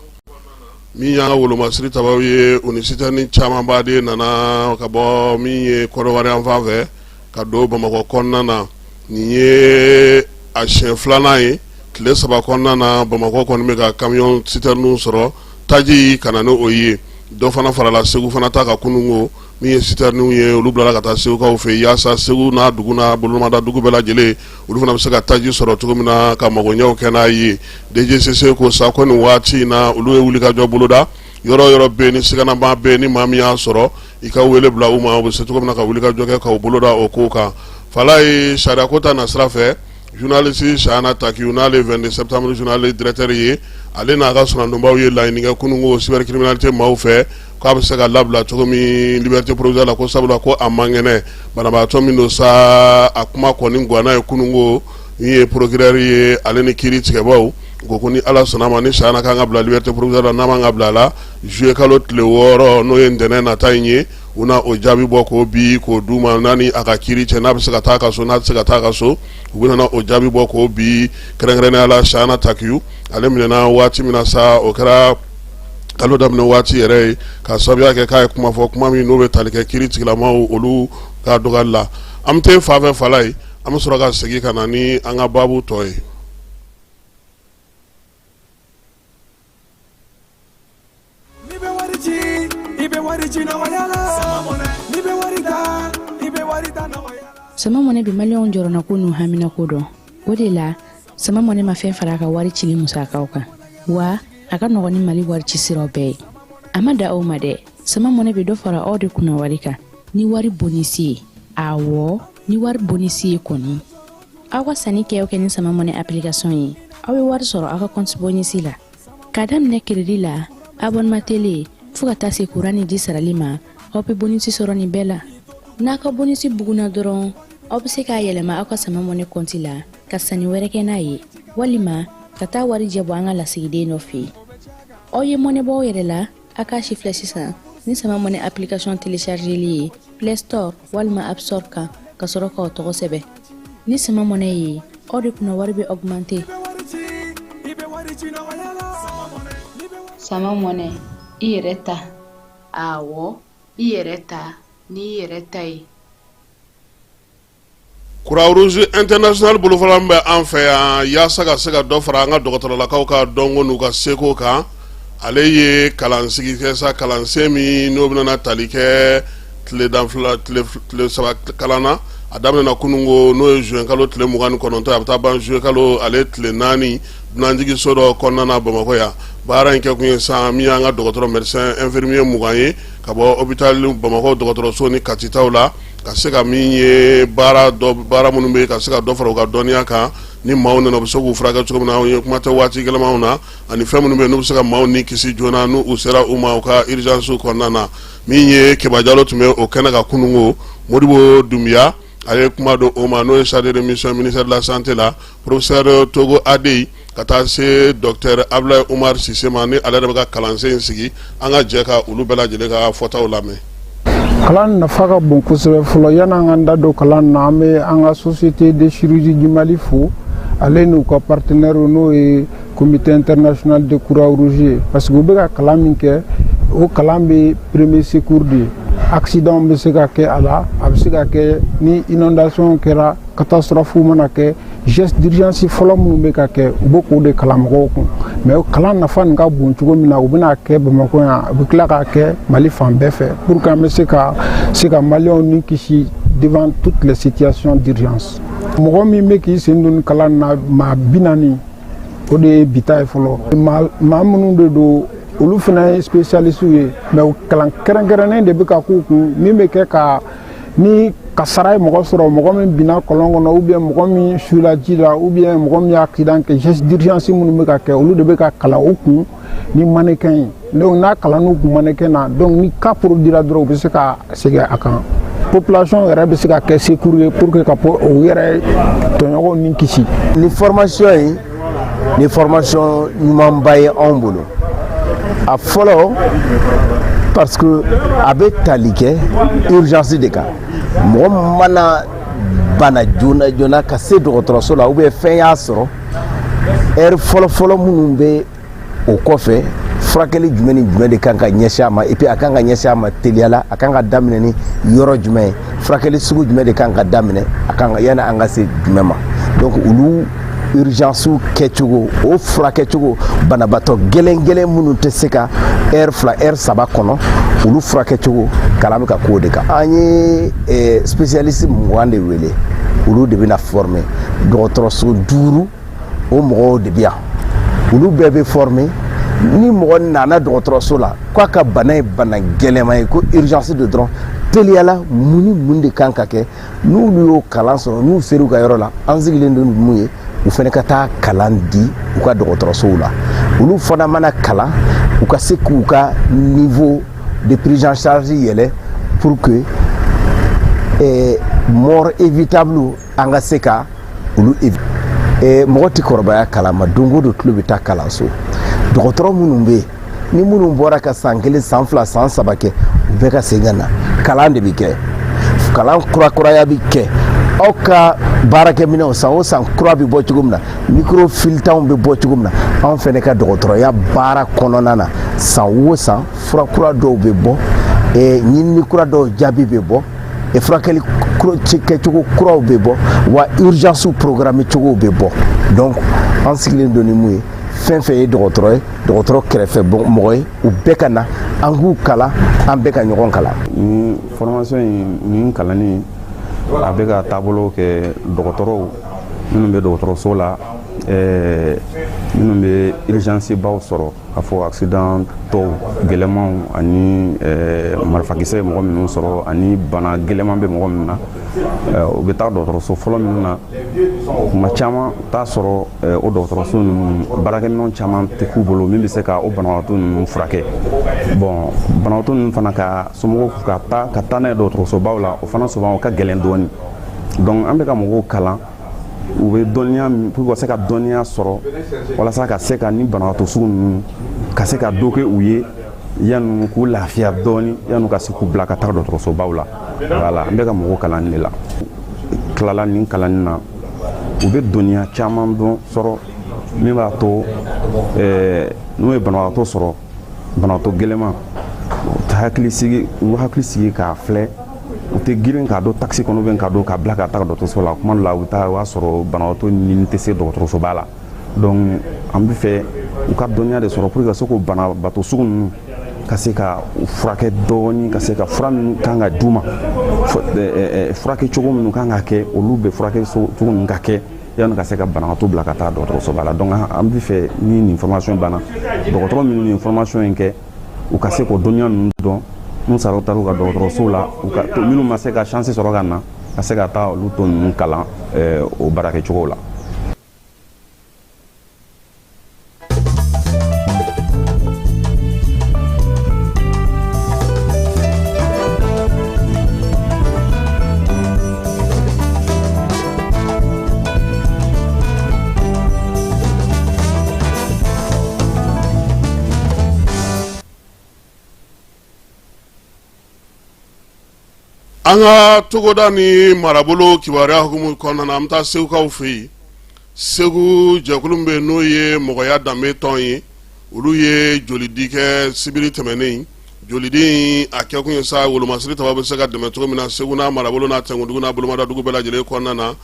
min y'an ka wolomasiri tabaw ye, u ni sitɛrɛni camanba de nana ka bɔ min ye Kɔdiwari yan fan fɛ ka don Bamakɔ kɔnɔna na. Nin ye a siɲɛ filanan ye tile 3 kɔnɔna na, Bamakɔ kɔni bɛ ka kamiyɔn sitɛrɛniw sɔrɔ taji ka na ni o ye. Dɔ fana farala Segu fana ta kan kununko, min ye sitɛrɛniw ye, olu bilala ka taa Segukaw fɛ yaasa Segu n'a dugu n'a bolomada dugu bɛɛ lajɛlen, olu fana bɛ se ka taji sɔrɔ cogo min na ka magoɲɛw kɛ n'a ye. DGCC ko sa ko nin waati in na, olu ye wulikajɔ boloda yɔrɔ yɔrɔ bɛ ni siganaba bɛ, ni maa min y'a sɔrɔ, i ka wele bila u ma, u bɛ se cogo min na ka wulikajɔ kɛ k'u boloda o ko kan. Fala ye sariya ko ta na sira fɛ, journaliste Chahana Takiou, n'ale 22 septembre journal directeur ye, ale n'a ka sɔrɔdonbaw ye laɲini kɛ kununko cybercriminalité maaw fɛ k'a bɛ se ka labila cogo min liberté provisoire la, ko sabula ko a man kɛnɛ, banabaatɔ min don sa. A kuma kɔni ganna ye kununko, min ye procureur ye, ale ni kiiri tigɛbaw ko ni Ala sɔnna ma, ni Chahana kan ka bila liberté provisoire la, n'a man ka bila a la, juillet kalo tile 6, n'o ye ntɛnɛn nata in ye, u na o jaabi bɔ k'o bi k'o d'u ma. N'a ni a ka kiiri cɛ, n'a bɛ se ka taa ka so, n'a tɛ se ka taa ka so, u bɛna o jaabi bɔ k'o bi. Kɛrɛnkɛrɛnnenya la, Chahana Takiou, ale minɛna waati min na sa, o kɛra kalo daminɛ waati yɛrɛ ye, ka sababuya kɛ k'a ye kuma fɔ, kuma min n'o bɛ tali kɛ kiiri tigilamaw olu ka dɔgɔyali la. An bɛ taa fan fɛ fala ye, an bɛ sɔrɔ ka segin ka na ni an ka baabu tɔ ye. N'i bɛ wari ci, i bɛ wari ci nɔgɔya la. N'i bɛ wari ta, i bɛ wari ta nɔgɔya la. Sama Mɔnɛ bɛ maliyɛnw jɔrɔnako n'u haminako dɔn. O de la, Sama Mɔnɛ ma fɛn fara a ka wari cili musakaw kan, wa a ka nɔgɔn ni Mali wari ci siraw bɛɛ ye. A ma da aw ma dɛ, Sama Mɔnɛ bɛ dɔ fara aw de kunna wari kan ni wari bonisi ye. Awɔ, ni wari bonisi ye kɔni. Aw ka sanni kɛ o kɛ ni Sama Mɔnɛ application ye, aw bɛ wari sɔrɔ aw ka compte bonisi la. K'a daminɛ crédit la, abonnement télé, fo ka taa se courant ni ji sarali ma, aw bɛ bonisi sɔrɔ nin bɛɛ la. N'a ka bonisi bugunna dɔrɔn, aw bɛ se k'a yɛlɛma aw ka Sama Mɔnɛ compte la ka sanni wɛrɛ kɛ n'a ye, walima ka taa wari jɛ bɔ an ka lasigiden dɔ fɛ yen. Aw ye mɔnɛ bɔ aw yɛrɛ la, a k'a si filɛ sisan ni Sama Mɔnɛ application téléchargeli ye Play Store walima App Store kan, ka sɔrɔ k'aw tɔgɔ sɛbɛn. Ni Sama Mɔnɛ ye, aw de kunna wari bɛ augmenter. Sama Mɔnɛ, i yɛrɛ ta. Awɔ, i yɛrɛ ta n'i yɛrɛ ta ye. Croix-Rouge International bolofara min bɛ an fɛ yan yaasa ka se ka dɔ fara an ka dɔgɔtɔrɔlakaw ka dɔnko n'u ka seko kan, ale ye kalansigi kɛ sa, kalansen min n'o bɛna tali kɛ tile dan fila, tile 3 kalan na. A daminɛna kununko, n'o ye juin kalo tile 29, a bɛ taa ban juillet kalo ale tile 4, dunanjiginso dɔ kɔnɔna na Bamakɔ yan. Baara in kɛ kun ye sa, min y'an ka dɔgɔtɔrɔ médecin infirmier 20 ye ka bɔ hôpital Bamakɔ dɔgɔtɔrɔso ni Katitaw la, ka se ka min ye baara dɔ, baara minnu bɛ yen, ka se ka dɔ fara u ka dɔnniya kan, ni maaw nana, u bɛ se k'u furakɛ cogo min na, ye kuma tɛ waati gɛlɛnmanw na, ani fɛn minnu bɛ yen n'u bɛ se ka maaw ni kisi joona n'u sera u ma u ka urgence kɔnɔna na. Min ye Keba Jalo tun bɛ o kɛnɛ kan kununko, Modibo Dunbiya, a ye kuma don o ma, n'o ye chargé de mission ministère de la santé la, professeur Togo Adeyi, ka taa se docteur Abdoulaye Oumar Cissé ma, ni ale yɛrɛ bɛ ka kalansen in sigi. An ka jɛ ka olu bɛɛ lajɛlen ka fɔtaw lamɛn. Kalan nafa ka bon kosɛbɛ. Fɔlɔ, yan'an k'an da don kalan na, an bɛ an ka Société de chirurgie du Mali fo, ale n'u ka partenaire, n'o ye Comité international de Croix Rouge ye, parce que u bɛ ka kalan min kɛ, o kalan bɛ premier secours de ye. Accident bɛ se ka kɛ a la, a bɛ se ka kɛ ni inondation kɛra, catastrophe mana kɛ, geste d'urgence fɔlɔ minnu bɛ ka kɛ, u bɛ k'o de kalan mɔgɔw kun. Mais kalan nafa nin ka bon cogo min na, u bɛna kɛ Bamakɔ yan, u bɛ tila k'a kɛ Mali fan bɛɛ fɛ pour que an bɛ se ka Maliyɛnw ni kisi devant toutes les situations d'urgence. Mɔgɔ min bɛ k'i sen don kalan na, maa 40, o de ye bi ta ye fɔlɔ. Maa minnu de don, olu fana ye spécialistes ye, mais kalan kɛrɛnkɛrɛnnen de bɛ ka k'u kun, min bɛ kɛ ka ni kasara ye mɔgɔ sɔrɔ, mɔgɔ min binna kɔlɔn kɔnɔ, ou bien mɔgɔ min sula ji la, ou bien mɔgɔ min ye accident kɛ, geste d'urgence minnu bɛ ka kɛ, olu de bɛ ka kalan u kun ni mannequin ye. Donc n'a kalan kun mannequin na, donc ni cas produira dɔrɔn, u bɛ se ka segin a kan, population yɛrɛ bɛ se ka kɛ secours ye pour que ka o yɛrɛ tɔɲɔgɔnw ni kisi. Ni formation in, ni formation ɲumanba ye anw bolo. A fɔlɔ, parce que a bɛ tali kɛ urgence de kan. Mɔgɔ mana bana joona joona ka se dɔgɔtɔrɔso la, ou bien fɛn y'a sɔrɔ, heure fɔlɔ-fɔlɔ minnu bɛ o kɔfɛ, furakɛli jumɛn ni jumɛn de kan ka ɲɛsin a ma, et puis a kan ka ɲɛsin a ma teliya la, a kan ka daminɛ ni yɔrɔ jumɛn ye, furakɛli sugu jumɛn de kan ka daminɛ, a kan ka yanni an ka se jumɛn ma. Donc olu urgence kɛcogo, o furakɛcogo, banabaatɔ gɛlɛn gɛlɛn minnu tɛ se ka heure 2, heure 3 kɔnɔ, olu furakɛcogo, kalan bɛ ka k'o de kan. An ye spécialiste 20 de wele, olu de bɛna former. Dɔgɔtɔrɔso duuru, o mɔgɔw de bɛ yan, olu bɛɛ bɛ former. Ni mɔgɔ nana dɔgɔtɔrɔso la k'a ka bana ye bana gɛlɛnman ye, ko urgence de dɔrɔn, teliyala, mun ni mun de kan ka kɛ, n'olu y'o kalan sɔrɔ, n'u ser'u ka yɔrɔ la, an sigilen don mun ye, u fana ka taa kalan di u ka dɔgɔtɔrɔsow la. Olu fana mana kalan, u ka se k'u ka niveau de prise en charge yɛlɛ pour que mort évitable, an ka se ka olu mɔgɔ tɛ kɔrɔbaya kalama. Don o don tulo bɛ taa kalanso. Dɔgɔtɔrɔ minnu bɛ yen, ni minnu bɔra ka san 1, san 2, san 3 kɛ, u bɛɛ ka segin ka na. Kalan de bɛ kɛ, kalan kurakuraya bɛ kɛ. Aw ka baarakɛminɛnw, san o san kura bɛ bɔ cogo min na, micro filetanw bɛ bɔ cogo min na, anw fɛnɛ ka dɔgɔtɔrɔya baara kɔnɔna na, san o san fura kura dɔw bɛ bɔ, ɲinini kura dɔw jaabi bɛ bɔ, furakɛli kɛcogo kuraw bɛ bɔ, wa urgence programme cogow bɛ bɔ. Donc an sigilen don ni mun ye, fɛn fɛn ye dɔgɔtɔrɔ ye, dɔgɔtɔrɔ kɛrɛfɛ mɔgɔ ye, u bɛɛ ka na, an k'u kalan, an bɛɛ ka ɲɔgɔn kalan. Ni formation in, nin kalanni, a bɛ ka taabolo kɛ dɔgɔtɔrɔw minnu bɛ dɔgɔtɔrɔso la, minnu bɛ urgence baw sɔrɔ, a fɔ accident tɔw gɛlɛmanw ani marifakisɛ ye mɔgɔ minnu sɔrɔ, ani bana gɛlɛman bɛ mɔgɔ minnu na, u bɛ taa dɔgɔtɔrɔso fɔlɔ minnu na. Kuma caman t'a sɔrɔ o dɔgɔtɔrɔso ninnu baarakɛminɛn caman tɛ k'u bolo min bɛ se ka o banabagatɔ ninnu furakɛ. Bon, banabagatɔ ninnu fana ka somɔgɔw ka taa n'a ye dɔgɔtɔrɔsobaw la, o fana souvent o ka gɛlɛn dɔɔni. Donc an bɛ ka mɔgɔw kalan, u bɛ dɔnniya pour ka se ka dɔnniya sɔrɔ walasa ka se ka ni banabagatɔ sugu ninnu ka se ka dɔ kɛ u ye yanni k'u lafiya dɔɔni, yanni ka se k'u bila ka taa dɔgɔtɔrɔsobaw la. Voilà, an bɛ ka mɔgɔw kalan de la. Tilala nin kalanni na, u bɛ dɔnniya caman dɔn sɔrɔ min b'a to n'u ye banabagatɔ sɔrɔ, banabagatɔ gɛlɛman, u hakili sigi, u hakili sigi k'a filɛ, u tɛ girin k'a don taxi kɔnɔ bɛ k'a don k'a bila ka taa dɔgɔtɔrɔso la. Kuma dɔ la, u bɛ taa, o b'a sɔrɔ banabagatɔ ni tɛ se dɔgɔtɔrɔsoba la. Donc an bɛ fɛ u ka dɔnniya de sɔrɔ pour que ka se k'o banabaatɔ sugu ninnu ka se ka u furakɛ dɔɔni, ka se ka fura minnu kan ka d'u ma, furakɛ cogo minnu kan ka kɛ, olu bɛ furakɛ cogo minnu ka kɛ yanni ka se ka banabagatɔ bila ka taa dɔgɔtɔrɔsoba la. Donc an bɛ fɛ ni nin formation banna, dɔgɔtɔrɔ minnu nin formation in kɛ, u ka se k'o dɔnniya ninnu dɔn, n'u sara, u taara u ka dɔgɔtɔrɔso la, u ka minnu ma se ka chance sɔrɔ ka na, ka se ka taa olu tɔ ninnu kalan o baarakɛcogo la. An ka togoda ni marabolo kibaruya hukumu kɔnɔna na, an bɛ taa segukaw fɛ yen. Segu jɛkulu min bɛ yen, n'o ye mɔgɔya danbe tɔn ye, olu ye jolidi kɛ sibiri tɛmɛnen. Jolidi a kɛkun ye sa wolomasiri tabaw bɛ se ka dɛmɛ cogo min na Segu n'a marabolo n'a tɛnkundugu n'a bolomadadugu bɛɛ lajɛlen kɔnɔna na.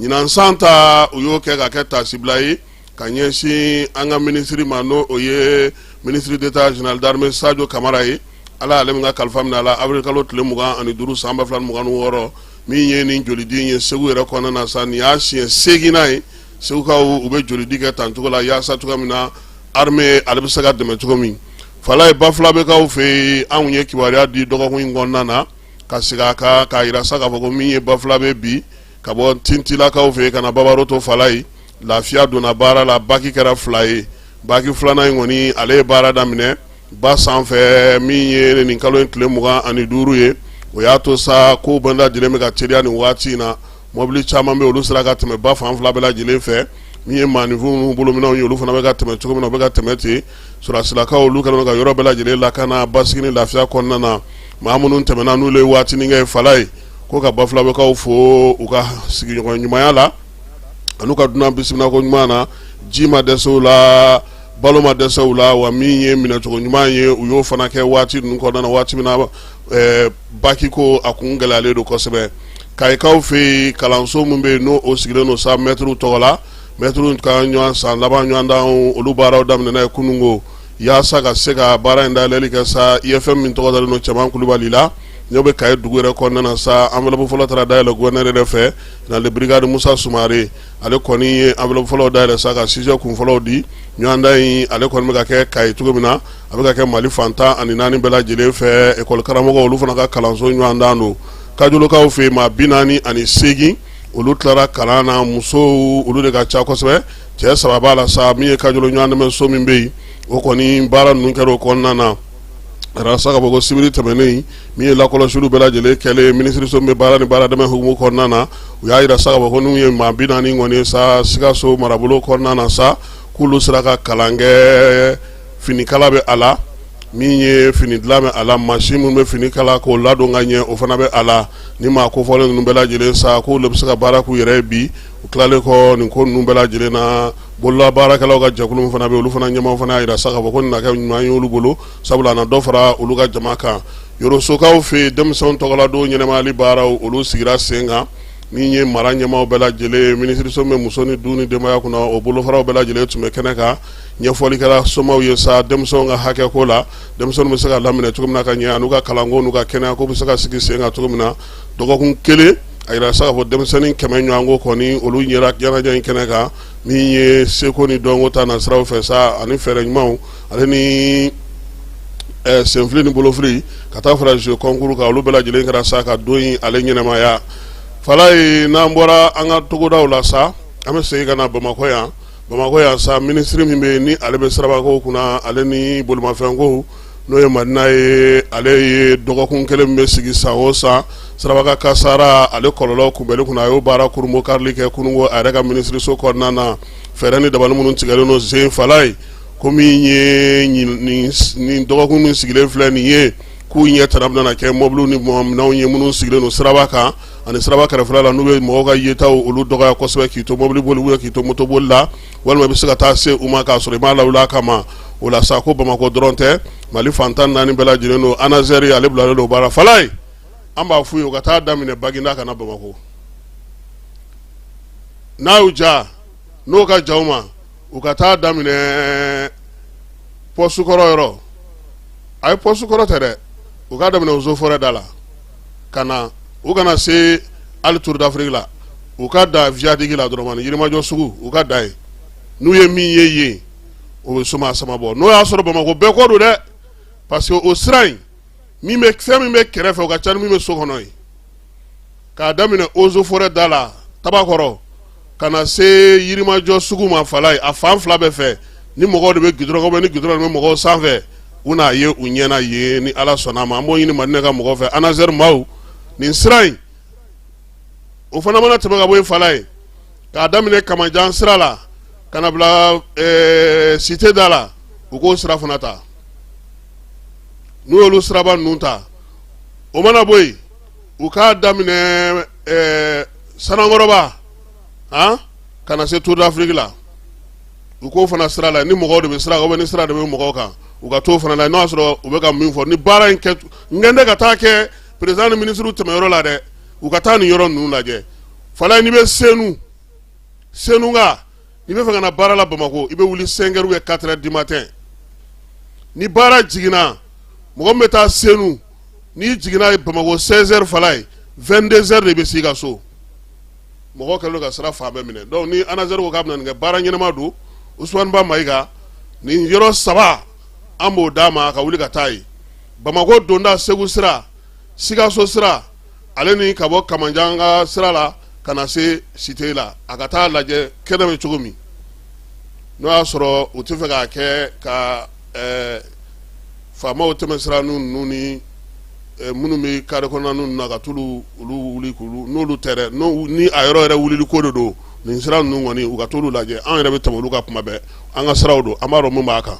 Ɲinan san ta, u y'o kɛ ka kɛ taasibila ye ka ɲɛsin an ka minisiri ma, n'o o ye ministre d'État général d'armée Sadio Kamara ye. Ala y'ale min ka kalifa minɛ a la avril kalo tile 25 san 2026. Min ye nin jolidi ye Segu yɛrɛ kɔnɔna na sa, nin y'a siɲɛ seeginnan ye Segukaw u bɛ jolidi kɛ tan cogo la, yaasa cogoya min na armée ale bɛ se ka dɛmɛ cogo min. Falaye, Bafulabɛkaw fɛ yen, anw ye kibaruya di dɔgɔkun in kɔnɔna na ka segin a kan k'a jira sa k'a fɔ ko min ye Bafulabɛ bi ka bɔ Tintilakaw fɛ yen ka na Babaroto, Falaye, lafiya donna baara la. Baki kɛra fila ye. Baki filanan in kɔni, ale ye baara daminɛ ba sanfɛ min ye nin kalo in tile 25 ye. O y'a to sa ko bɛɛ lajɛlen bɛ ka teliya nin waati in na. Mɔbili caman bɛ, olu sera ka tɛmɛ ba fan fila bɛɛ lajɛlen fɛ. Min ye maaninfinw bolominɛnw ye, olu fana bɛ ka tɛmɛ cogo min na, u bɛ ka tɛmɛ ten. Sɔrɔdasilakaw, olu kɛlen ka yɔrɔ bɛɛ lajɛlen lakana basigi ni lafiya kɔnɔna na. Maa minnu tɛmɛna n'olu ye waatinin kɛ Falaye, ko ka Bafulabɛkaw fo u ka sigiɲɔgɔn ɲumanya la an'u ka dunan bisimilako ɲuman na. Ji ma dɛsɛ u la, balo ma dɛsɛ u la, wa min ye minɛcogo ɲuman ye, u y'o fana kɛ waati ninnu kɔnɔna na, waati min na baki ko a kun gɛlɛyalen don kosɛbɛ. Kayikaw fɛ yen, kalanso min bɛ yen, n'o o sigilen don sa mɛtiriw tɔgɔ la, mɛtiriw ka ɲɔgɔn san laban ɲɔgɔndan, olu baaraw daminɛna ye kununko yaasa ka se ka baara in dayɛlɛli kɛ sa. IFM min tɔgɔ dalen don Cɛman Kulubali la, n'o bɛ Kayi dugu yɛrɛ kɔnɔna na sa, enveloppe fɔlɔ taara dayɛlɛ gouverneur yɛrɛ fɛ, général de brigade Musa Sumare. Ale kɔni ye enveloppe fɔlɔw dayɛlɛ sa ka sujet kun fɔlɔw di. Ɲɔgɔndan in ale kɔni bɛ ka kɛ Kayi cogo min na, a bɛ ka kɛ Mali fan 14 bɛɛ lajɛlen fɛ. École karamɔgɔ, olu fana ka kalanso ɲɔgɔndan don. Kajolokaw fɛ yen, maa 48, olu tilara kalan na. Musow, olu de ka ca kosɛbɛ, cɛ saba b'a la sa. Min ye Kajolo ɲɔgɔndɛmɛso min bɛ yen, o kɔni baara ninnu kɛra o kɔnɔna na. A sa ka bɔ ko sibiri tɛmɛnen, min ye lakɔlɔsiliw bɛɛ lajɛlen kɛlen minisiriso min bɛ baara ni baara dɛmɛ hukumu kɔnɔna na, u y'a jira sa ka fɔ ko n'u ye maa 40 kɔni ye sa Sikaso marabolo kɔnɔna na sa, k'olu sera ka kalan kɛ. Finikala bɛ a la, min ye fini dilan bɛ a la, mansin minnu bɛ fini kala k'o ladon ka ɲɛ, o fana bɛ a la. Ni maa kofɔlen ninnu bɛɛ lajɛlen sa, k'olu bɛ se ka baara k'u yɛrɛ ye bi. U tilalen kɔ nin ko ninnu bɛɛ lajɛlen na, bolola baarakɛlaw ka jɛkulu min fana bɛ, olu fana ɲɛmaaw fana y'a jira sa k'a fɔ ko nin na kɛ ɲuman ye olu bolo, sabula a na dɔ fara olu ka jama kan. Yorosokaw fɛ yen, denmisɛnw tɔgɔladon ɲɛnamayali baaraw, olu sigira sen kan. Min ye mara ɲɛmaaw bɛɛ lajɛlen, minisiriso min bɛ muso ni du ni denbaya kunna, o bolofaraw bɛɛ lajɛlen tun bɛ kɛnɛ kan. Ɲɛfɔli kɛra somaw ye sa denmisɛnw ka hakɛ ko la, denmisɛnw bɛ se ka laminɛ cogo min na ka ɲɛ, an'u ka kalanko n'u ka kɛnɛya ko bɛ se ka sigi sen kan cogo min na. Dɔgɔkun kelen, a jira sa k'a fɔ denmisɛnnin 100 ɲɔgɔnko kɔni, olu yera ɲɛnajɛ in kɛnɛ kan. Min ye seko ni dɔnko ta nasiraw fɛ sa, ani fɛɛrɛ ɲumanw, ale ni senfili ni bolofili ka taa fara jeu concours kan, olu bɛɛ lajɛlen kɛra sa ka don in ale ɲɛnamaya. Falaye, n'an bɔra an ka togodaw la sa, an bɛ segin ka na Bamakɔ yan. Bamakɔ yan sa, minisiri min bɛ yen ni ale bɛ sirabakow kunna, ale ni bolimafɛnkow, n'o ye Madina ye, ale ye dɔgɔkun kelen min bɛ sigi san o san siraba kasara ale kɔlɔlɔ kunbɛnli kunna, a y'o baara kurunbonkarili kɛ kununko a yɛrɛ ka minisiriso kɔnɔna na. Fɛɛrɛ ni dabali minnu tigɛlen don sen, Falaye, ko min ye nin dɔgɔkun min sigilen filɛ nin ye, k'u ɲɛ tana bɛna kɛ mɔbiliw ni minɛnw ye minnu sigilen don siraba kan ani siraba kɛrɛfɛla la, n'u bɛ mɔgɔw ka yetaw olu dɔgɔya kosɛbɛ, k'i to mɔbili boli ou k'i to moto boli la, walima i bɛ se ka taa se u ma k'a sɔrɔ i m'a lawuli a kama. O la sa, ko Bamakɔ dɔrɔn tɛ, Mali fan 14 bɛɛ lajɛlen don. ANASER ale bilalen don baara. Falaye, an b'a f'u ye u ka taa daminɛ Baginda ka na Bamakɔ. N'a y'u ja, n'o ka ja u ma, u ka taa daminɛ poste kɔrɔ yɔrɔ. A ye poste kɔrɔ tɛ dɛ, u ka daminɛ Eaux et Forêts da la ka na, u kana se hali Tour d'Afrique la, u ka da viaduc la dɔrɔn ni Yirimajɔ sugu, u ka da yen. N'u ye min ye yen, o bɛ soma sama bɔ. N'o y'a sɔrɔ Bamakɔ bɛɛ kɔ don dɛ, parce que o sira in min bɛ, fɛn min bɛ kɛrɛfɛ, o ka ca ni min bɛ so kɔnɔ ye. K'a daminɛ Eaux et Forêts da la Tabakɔrɔ ka na se Yirimajɔ sugu ma, Falaye, a fan fila bɛɛ fɛ, ni mɔgɔw de bɛ goudron kan, ni goudron de bɛ mɔgɔw sanfɛ, u n'a ye u ɲɛna yen. Ni Ala sɔnna a ma, an b'o ɲini Madinɛ ka mɔgɔw fɛ, ANASER maaw, nin sira in o fana mana tɛmɛ ka bɔ yen, Falaye, k'a daminɛ Kamajan sira la ka na bila cité da la, u k'o sira fana ta. N'u y'olu siraba ninnu ta, o mana bɔ yen, u k'a daminɛ Sanankɔrɔba ka na se Tour d'Afrique la, u k'o fana sira la. Ni mɔgɔw de bɛ sira kan, ni sira de bɛ mɔgɔw kan, U ka t'o fana la, n'o y'a sɔrɔ u bɛ ka min fɔ ni baara in kɛ, n kɛn tɛ ka taa kɛ président ni ministre tɛmɛyɔrɔ la dɛ, u ka taa nin yɔrɔ ninnu lajɛ. Falaye, n'i bɛ Senu, Senuka, n'i bɛ fɛ ka na baara la Bamakɔ, i bɛ wuli 5 heures ou bien 4 heures du matin. Ni baara jiginna, mɔgɔ min bɛ taa Senu, n'i jiginna Bamakɔ 16 heures, Falaye, 22 heures de bɛ s'i ka so. Mɔgɔ kɛlen don ka sira fan bɛɛ minɛ. Donc ni ANASER ko k'a bɛna nin kɛ, baara ɲɛnama don. Usumani Ba Mayiga, nin yɔrɔ saba, an b'o d'a ma ka wuli ka taa yen. Bamakɔ donda, Segu sira, Sikaso sira, ale ni ka bɔ Kamanjan ka sira la ka na se cité la, a ka taa lajɛ kɛnɛ bɛ cogo min. N'o y'a sɔrɔ u tɛ fɛ k'a kɛ ka faamaw tɛmɛ sira ninnu ni minnu bɛ carré kɔnɔna ninnu na, ka t'olu olu wuli k'olu, n'olu tɛ dɛ, ni a yɔrɔ yɛrɛ wulili ko de don, nin sira ninnu kɔni, u ka t'olu lajɛ. An yɛrɛ bɛ tɛmɛ olu kan kuma bɛɛ, an ka siraw don, an b'a dɔn mun b'a kan.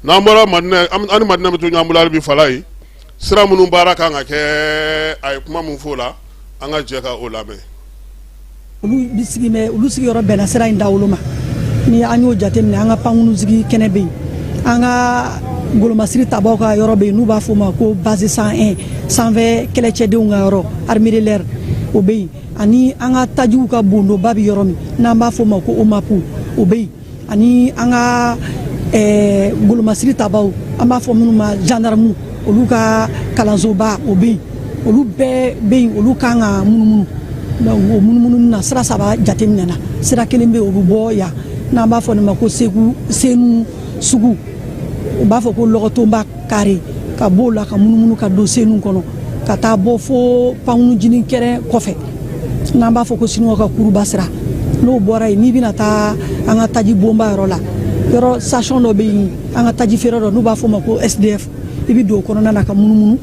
N'an bɔra Madinɛ, an ni Madinɛ bɛ to ɲɔgɔn bolo hali bi. Falaye, sira minnu baara kan ka kɛ, a ye kuma min fɔ o la, an ka jɛ ka o lamɛn. Olu bɛ sigi mɛ olu sigiyɔrɔ bɛnna sira in dawolo ma. Ni an y'o jateminɛ, an ka pankurun kɛnɛ bɛ yen, an ka golomasiri tabaw ka yɔrɔ bɛ yen, n'u b'a fɔ o ma ko base 101, sanfɛ kɛlɛcɛdenw ka yɔrɔ, armée de l'air, o bɛ yen, ani an ka tajiw ka bondoba bɛ yɔrɔ min n'an b'a fɔ o ma ko OMAP, o bɛ yen, ani an ka golomasiri tabaw, an b'a fɔ minnu ma gendarme, olu ka kalansoba, o bɛ yen. Olu bɛɛ bɛ yen, olu kan ka munumunu. Donc o munumunu na, sira saba jateminɛna. Sira kelen bɛ yen, o bɛ bɔ yan, n'an b'a fɔ nin ma ko Segu, Senu sugu, u b'a fɔ ko Lɔgɔtonba kare, ka b'o la ka munumunu ka don Senu kɔnɔ ka taa bɔ fo pankurun kɛrɛn kɔfɛ, n'an b'a fɔ ko Sinuwa ka kuruba sira. N'o bɔra yen, n'i bɛna taa an ka taji bonba yɔrɔ la, yɔrɔ station dɔ bɛ yen, an ka taji feere dɔ, n'u b'a fɔ o ma ko SDF, i bɛ don o kɔnɔna na ka munumunu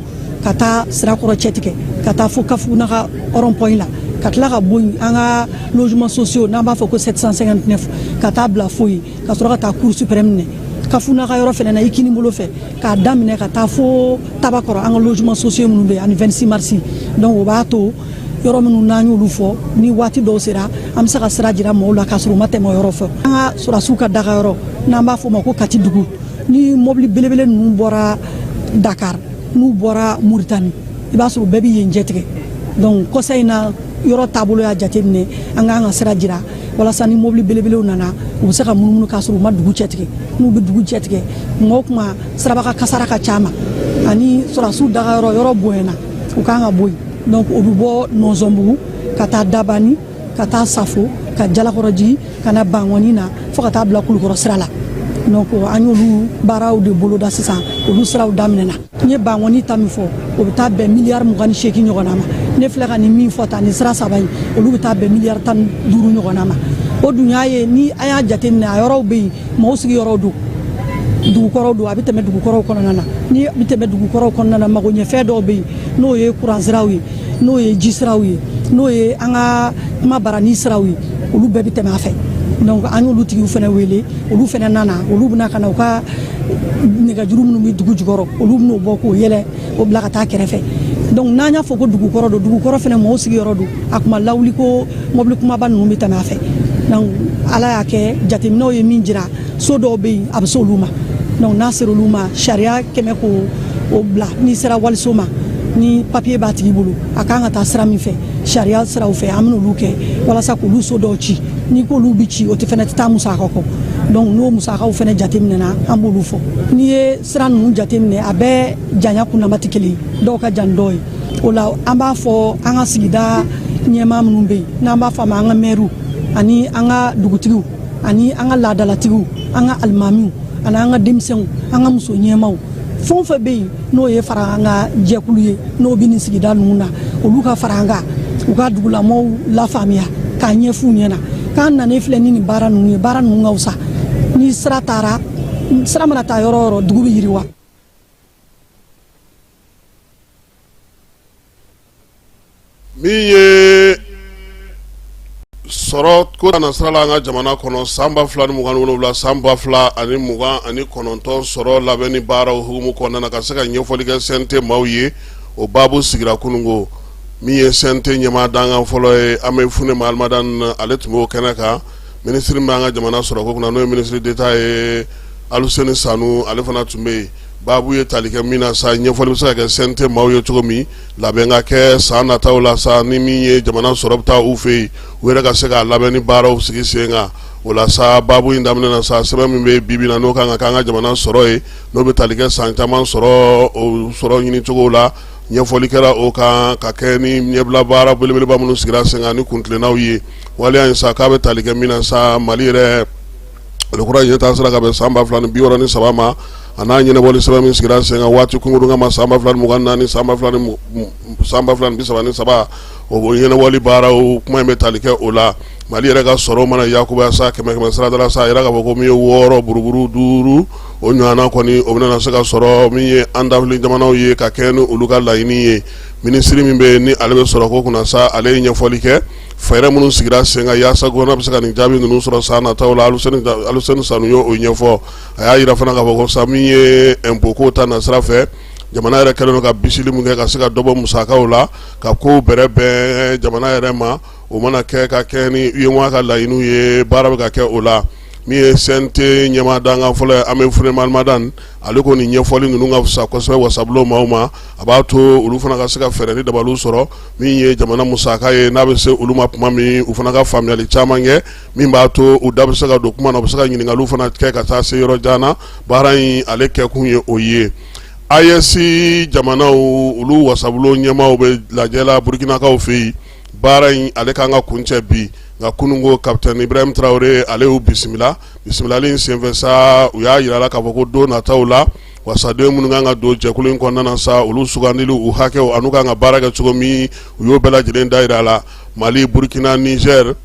ka taa Sirakɔrɔ cɛtigɛ ka taa fo Kafunaga rond point la, ka tila ka bɔ yen, an ka logement sociaux, n'an b'a fɔ ko 759, ka taa bila fo yen, ka sɔrɔ ka taa cour suprême minɛ. Kafunaga yɔrɔ fɛnɛ na, i kini bolo fɛ, k'a daminɛ ka taa fo Tabakɔrɔ, an ka logement sociaux minnu bɛ yen, ani 26 mars. Donc o b'a to yɔrɔ minnu n'an y'olu fɔ, ni waati dɔw sera, an bɛ se ka sira jira mɔgɔw la k'a sɔrɔ u ma tɛmɛ o yɔrɔ fɛ. An ka sɔrɔdasiw ka daga yɔrɔ, n'an b'a fɔ o ma ko Kati dugu, ni mɔbili belebele ninnu bɔra Dakar, n'u bɔra Muritani, i b'a sɔrɔ u bɛɛ bɛ yen jɛtigɛ. Donc kɔsa in na, yɔrɔ taabolo y'a jateminɛ, an k'an ka sira jira walasa ni mobili belebelew nana, u bɛ se ka munumunu k'a sɔrɔ u ma dugu cɛtigɛ. N'u bɛ dugu cɛtigɛ, kuma o kuma sirabaga kasara ka ca ma, ani sɔrɔdasiw dagayɔrɔ yɔrɔ bonyana, u kan ka bɔ yen. Donc o bɛ bɔ Nɔnsɔnbugu ka taa Dabani, ka taa Safo, ka Jalakɔrɔji, ka na Bankɔni na, fo ka taa bila Kulukɔrɔ sira la. Donc an y'olu baaraw de boloda sisan, olu siraw daminɛna. N ye Bankɔni ta min fɔ, o bɛ taa bɛn miliyari 28 ɲɔgɔnna ma. Ne filɛ ka nin min fɔ tan, nin sira saba in, olu bɛ taa bɛn miliyari 15 ɲɔgɔnna ma. O dun y'a ye, ni an y'a jateminɛ, a yɔrɔw bɛ yen, mɔgɔw sigiyɔrɔw don, dugukɔrɔw don, a bɛ tɛmɛ dugukɔrɔw kɔnɔna na. Ni bɛ tɛmɛ dugukɔrɔw kɔnɔna na, magoɲɛfɛn dɔw bɛ yen, n'o ye kuran siraw ye, n'o ye ji siraw ye, n'o ye an ka kuma barani siraw ye, olu bɛɛ bɛ tɛmɛ a fɛ. Donc an y'olu tigiw fana wele, olu fana nana, olu bɛna ka na u ka nɛgɛjuru minnu bɛ dugu jukɔrɔ, olu bɛn'o bɔ k'o yɛlɛ, o bila ka taa kɛrɛfɛ. Donc n'an y'a fɔ ko dugukɔrɔ don, dugukɔrɔ fana mɔgɔw sigiyɔrɔ don, a kuma lawuli ko mɔbili kumaba ninnu bɛ tɛmɛ a fɛ. Donc Ala y'a kɛ, jateminɛw ye min jira, so dɔw bɛ yen, a bɛ se olu ma. Donc n'a sera olu ma, sariya kɛmɛ ko o bila, n'i sera waliso ma, ni papiye b'a tigi bolo, a kan ka taa sira min fɛ, sariya siraw fɛ, an bɛn'olu kɛ walasa k'olu so dɔw ci. N'i k'olu bi ci, o tɛ fɛnɛ tɛ taa musaka kɔ. Donc n'o musakaw fɛnɛ jateminɛna, an b'olu fɔ. N'i ye sira ninnu jateminɛ, a bɛɛ janya kunnama tɛ kelen ye, dɔw ka jan ni dɔw ye. O la, an b'a fɔ an ka sigida ɲɛmaa minnu bɛ yen, n'an b'a fɔ a ma an ka mɛriw, ani an ka dugutigiw, ani an ka laadalatigiw, an ka alimamiw, ani an ka denmisɛnw, an ka muso ɲɛmaaw, fɛn o fɛn bɛ yen n'o ye fara an ka jɛkulu ye, n'o bɛ nin sigida ninnu na, olu ka fara an kan, u ka dugulamɔgɔw lafaamuya k'a ɲɛf'u ɲɛna k'an nanen filɛ ni nin baara ninnu ye. Baara ninnu ka fisa ni sira taara, sira mana taa yɔrɔ o yɔrɔ, dugu bɛ yiriwa. Min ye sɔrɔ ko na sira la an ka jamana kɔnɔ, san 2027, san 2029 sɔrɔ labɛnni baaraw hukumu kɔnɔna na, ka se ka ɲɛfɔli kɛ CNT maaw ye, o baabu sigira kununko. Min ye CNT ɲɛmaa dankan fɔlɔ ye, an bɛ Fune Mahamadane, ale tun b'o kɛnɛ kan. Minisiri min b'an ka jamana sɔrɔ ko kunna, n'o ye ministre d'État ye. Aluseni Sanu, ale fana tun bɛ yen. Baabu ye tali kɛ min na sa, ɲɛfɔli bɛ se ka kɛ CNT maaw ye cogo min, labɛn ka kɛ san nataw la sa, ni min ye jamana sɔrɔ bɛ taa u fɛ yen, u yɛrɛ ka se k'a labɛn ni baaraw sigi sen kan. O la sa, baabu in daminɛ na sa, sɛbɛn min bɛ bi bi na, n'o kan ka kɛ an ka jamana sɔrɔ ye, n'o bɛ tali kɛ san caman sɔrɔ, o sɔrɔ ɲinicogo la, ɲɛfɔli kɛra o kan ka kɛ ni ɲɛbila baara belebeleba minnu sigira sen kan ni kuntilennaw ye. Waleya in sa, k'a bɛ tali kɛ min na sa, Mali yɛrɛ ale kura ɲɛtaa sira ka bɛn san 2063 ma, a n'a ɲɛnabɔli sɛbɛn min sigira sen kan waati kunkurun kama san 2024, 2033, o ɲɛnabɔli baaraw kuma in bɛ tali kɛ o la. Mali yɛrɛ ka sɔrɔ mana yakubaya sa kɛmɛ kɛmɛ sarada la sa, a yira k'a fɔ ko min ye 6 buruburu 5, o ɲɔgɔnna kɔni o bɛna se ka sɔrɔ min ye an dafili jamanaw ye ka kɛ ni olu ka laɲini ye. Minisiri min bɛ ni ale bɛ sɔrɔ ko kunna sa, ale ye ɲɛfɔli kɛ fɛɛrɛ minnu sigira sen kan yaasa gouvernement bɛ se ka nin jaabi ninnu sɔrɔ san nataw la. Aluseni Sanu y'o ɲɛfɔ. A y'a jira fana k'a fɔ ko sa, min ye impôt ko ta nasira fɛ, jamana yɛrɛ kɛlen don ka bisili min kɛ ka se ka dɔ bɔ musakaw la, ka kow bɛrɛ bɛn jamana yɛrɛ ma, o mana kɛ ka kɛ ni UEMOA ka laɲiniw ye, baara bɛ ka kɛ o la. Min ye CNT ɲɛmaa dankan fɔlɔ ye, Amɛ Fune Mahamani, ale ko nin ɲɛfɔli ninnu ka fisa kosɛbɛ wasabulon maaw ma. A b'a to olu fana ka se ka fɛɛrɛ ni dabaliw sɔrɔ min ye jamana musaka ye, n'a bɛ se olu ma tuma min, u fana ka faamuyali caman kɛ min b'a to u da bɛ se ka don kuma na, u bɛ se ka ɲininkaliw fana kɛ ka taa se yɔrɔ jan na. Baara in ale kɛkun ye o ye. AES jamanaw, olu wasabulon ɲɛmaaw bɛ lajɛ la Burukinakaw fɛ yen. Baara in ale kan ka kuncɛ bi, nka kununko Capitaine Ibrahim Traoré ale y'u bisimila. Bisimilali in senfɛ sa, u y'a jira la k'a fɔ ko don nataw la, wasaden minnu kan ka don jɛkulu in kɔnɔna na sa, olu sugandili, u hakɛw an'u kan ka baara kɛ cogo min, u y'o bɛɛ lajɛlen da jira a la. Mali, Burukina, Niger,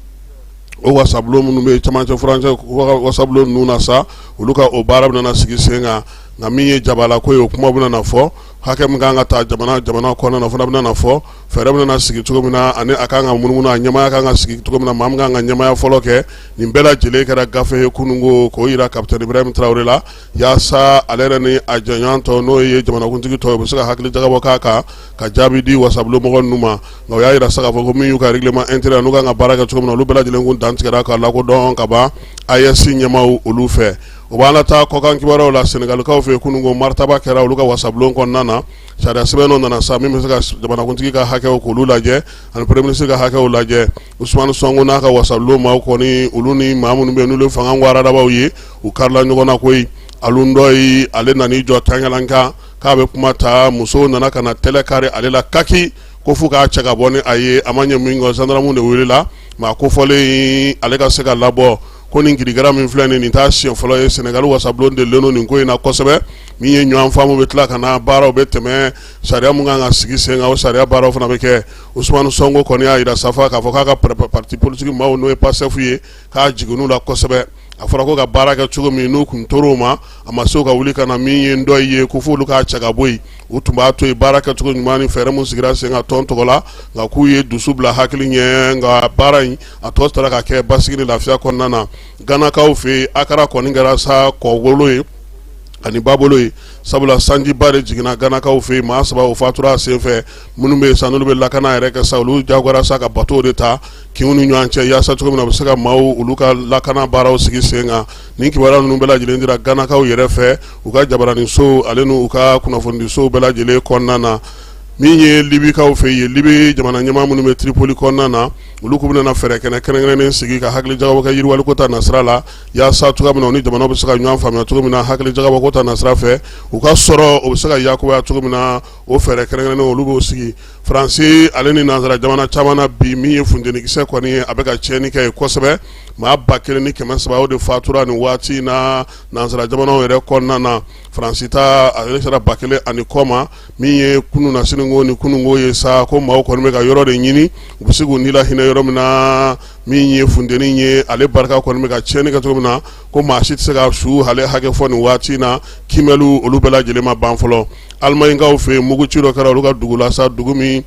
o wasabulon minnu bɛ camancɛ furancɛ wasabulon ninnu na sa, olu ka o baara bɛna sigi sen kan. Nka min ye jabalako ye, o kuma bɛna na fɔ. Hakɛ min kan ka ta jamana jamana kɔnɔna na, o fana bɛna na fɔ. Fɛɛrɛ bɛna sigi cogo min na, ani a kan ka munumunu, a ɲɛmaaya kan ka sigi cogo min na, maa min kan ka ɲɛmaaya fɔlɔ kɛ, nin bɛɛ lajɛlen kɛra gafe ye kununko k'o jira Capitaine Ibrahim Traoré la, yaasa ale yɛrɛ ni a jɛɲɔgɔn tɔ, n'o ye jamanakuntigi tɔ ye, u bɛ se ka hakili jagabɔ k'a kan ka jaabi di wasabulon mɔgɔ ninnu ma. Nka u y'a jira sa k'a fɔ ko min y'u ka règlement intérieur, n'u kan ka baara kɛ cogo min na, olu bɛɛ lajɛlen kun dantigɛra ka lakodɔn ka ban AES ɲɛmaaw olu fɛ. O b'an lataa kɔkan kibaruyaw la. Senegalikaw fɛ, kununko maritaba kɛra olu ka wasabulon kɔnɔna na. Sariya sɛbɛn dɔ nana sa min bɛ se ka jamanakuntigi ka hakɛw k'olu lajɛ ani premier ministre ka hakɛw lajɛ. Usumani Sɔnko n'a ka wasabulon maaw kɔni, olu ni maa minnu bɛ yen n'olu ye fanga waradabaw ye, u karila ɲɔgɔn na koyi. Alu Ndɔyi, ale nan'i jɔ tangalankan k'a bɛ kuma ta, musow nana ka na tɛlɛ kari ale la kaki ko fo k'a cɛ ka bɔ ni a ye. A ma ɲɛ min kɔ, gendarme de welela maa kofɔlen ale ka se ka labɔ. Ko nin kirikara min filɛ nin t'a siɲɛ fɔlɔ ye. Senegali wasabulon delilen don nin ko in na kosɛbɛ. Min ye ɲɔgɔn faamu bɛ tila ka na, baaraw bɛ tɛmɛ, sariya min kan ka sigi sen kan, o sariya baaraw fana bɛ kɛ. Usumani Sɔnko kɔni y'a jira safa k'a fɔ k'a ka parti politique maaw, n'o ye Pastef ye, k'a jiginn'u la kosɛbɛ. A fɔra ko ka baara kɛ cogo min, n'u kun tor'o ma, a ma se ka wuli ka na min ye Ndɔyi ye ko f'olu k'a cɛ ka bɔ yen. U tun b'a to yen baara kɛcogo ɲuman ni fɛɛrɛ min sigira sen kan tɔn tɔgɔ la, nka k'u ye dusu bila hakili ɲɛ, nka baara in a tɔ taara ka kɛ basigi ni lafiya kɔnɔna na. Ganakaw fɛ yen, Akara kɔni kɛra sa kɔgolo ye ani babolo ye, sabula sanjiba de jiginna Ganakaw fɛ yen, maa 3 o fatura a senfɛ. Minnu bɛ yen sa, n'olu bɛ lakana yɛrɛ kɛ sa, olu jagoyara sa ka bateau de ta kinw ni ɲɔgɔn cɛ, yaasa cogo min na u bɛ se ka maaw olu ka lakana baaraw sigi sen kan. Nin kibaruya ninnu bɛɛ lajɛlen dira Ganakaw yɛrɛ fɛ u ka jabaraninsow ale n'u ka kunnafonidisow bɛɛ lajɛlen kɔnɔna na. Min ye Libikaw fɛ yen, Libi jamana ɲɛmaa minnu bɛ Tripoli kɔnɔna na, olu k'u bɛna fɛɛrɛ kɛnɛ kɛrɛnkɛrɛnnen sigi ka hakili jagabɔ kɛ yiriwaliko ta nasira la, yaasa cogoya min na u ni jamanaw bɛ se ka ɲɔgɔn faamuya cogo min na hakili jagabɔ ko ta nasira fɛ, u ka sɔrɔ o bɛ se ka yakubaya cogo min na, o fɛɛrɛ kɛrɛnkɛrɛnnen olu b'o sigi. Faransi ale ni nansara jamana caman na bi, min ye funtenikisɛ kɔni ye, a bɛ ka tiɲɛni kɛ yen kosɛbɛ. Maa 1300 o de fatura nin waati in na nansara jamanaw yɛrɛ kɔnɔna na. Faransi ta ale sera 1000 ani kɔ ma. Min ye kunun na siniko ni kununko ye sa, ko maaw kɔni bɛ ka yɔrɔ de ɲini u bɛ se k'u ni lahinɛ yɔrɔ min na. Min ye funteni ye, ale barika kɔni bɛ ka tiɲɛni kɛ cogo min na, ko maa si tɛ se ka su ale hakɛ fɔ nin waati in na. Kiimɛliw olu bɛɛ lajɛlen ma ban fɔlɔ. Alimaɲikaw fɛ yen, muguci dɔ kɛra olu ka dugu la sa, dugu min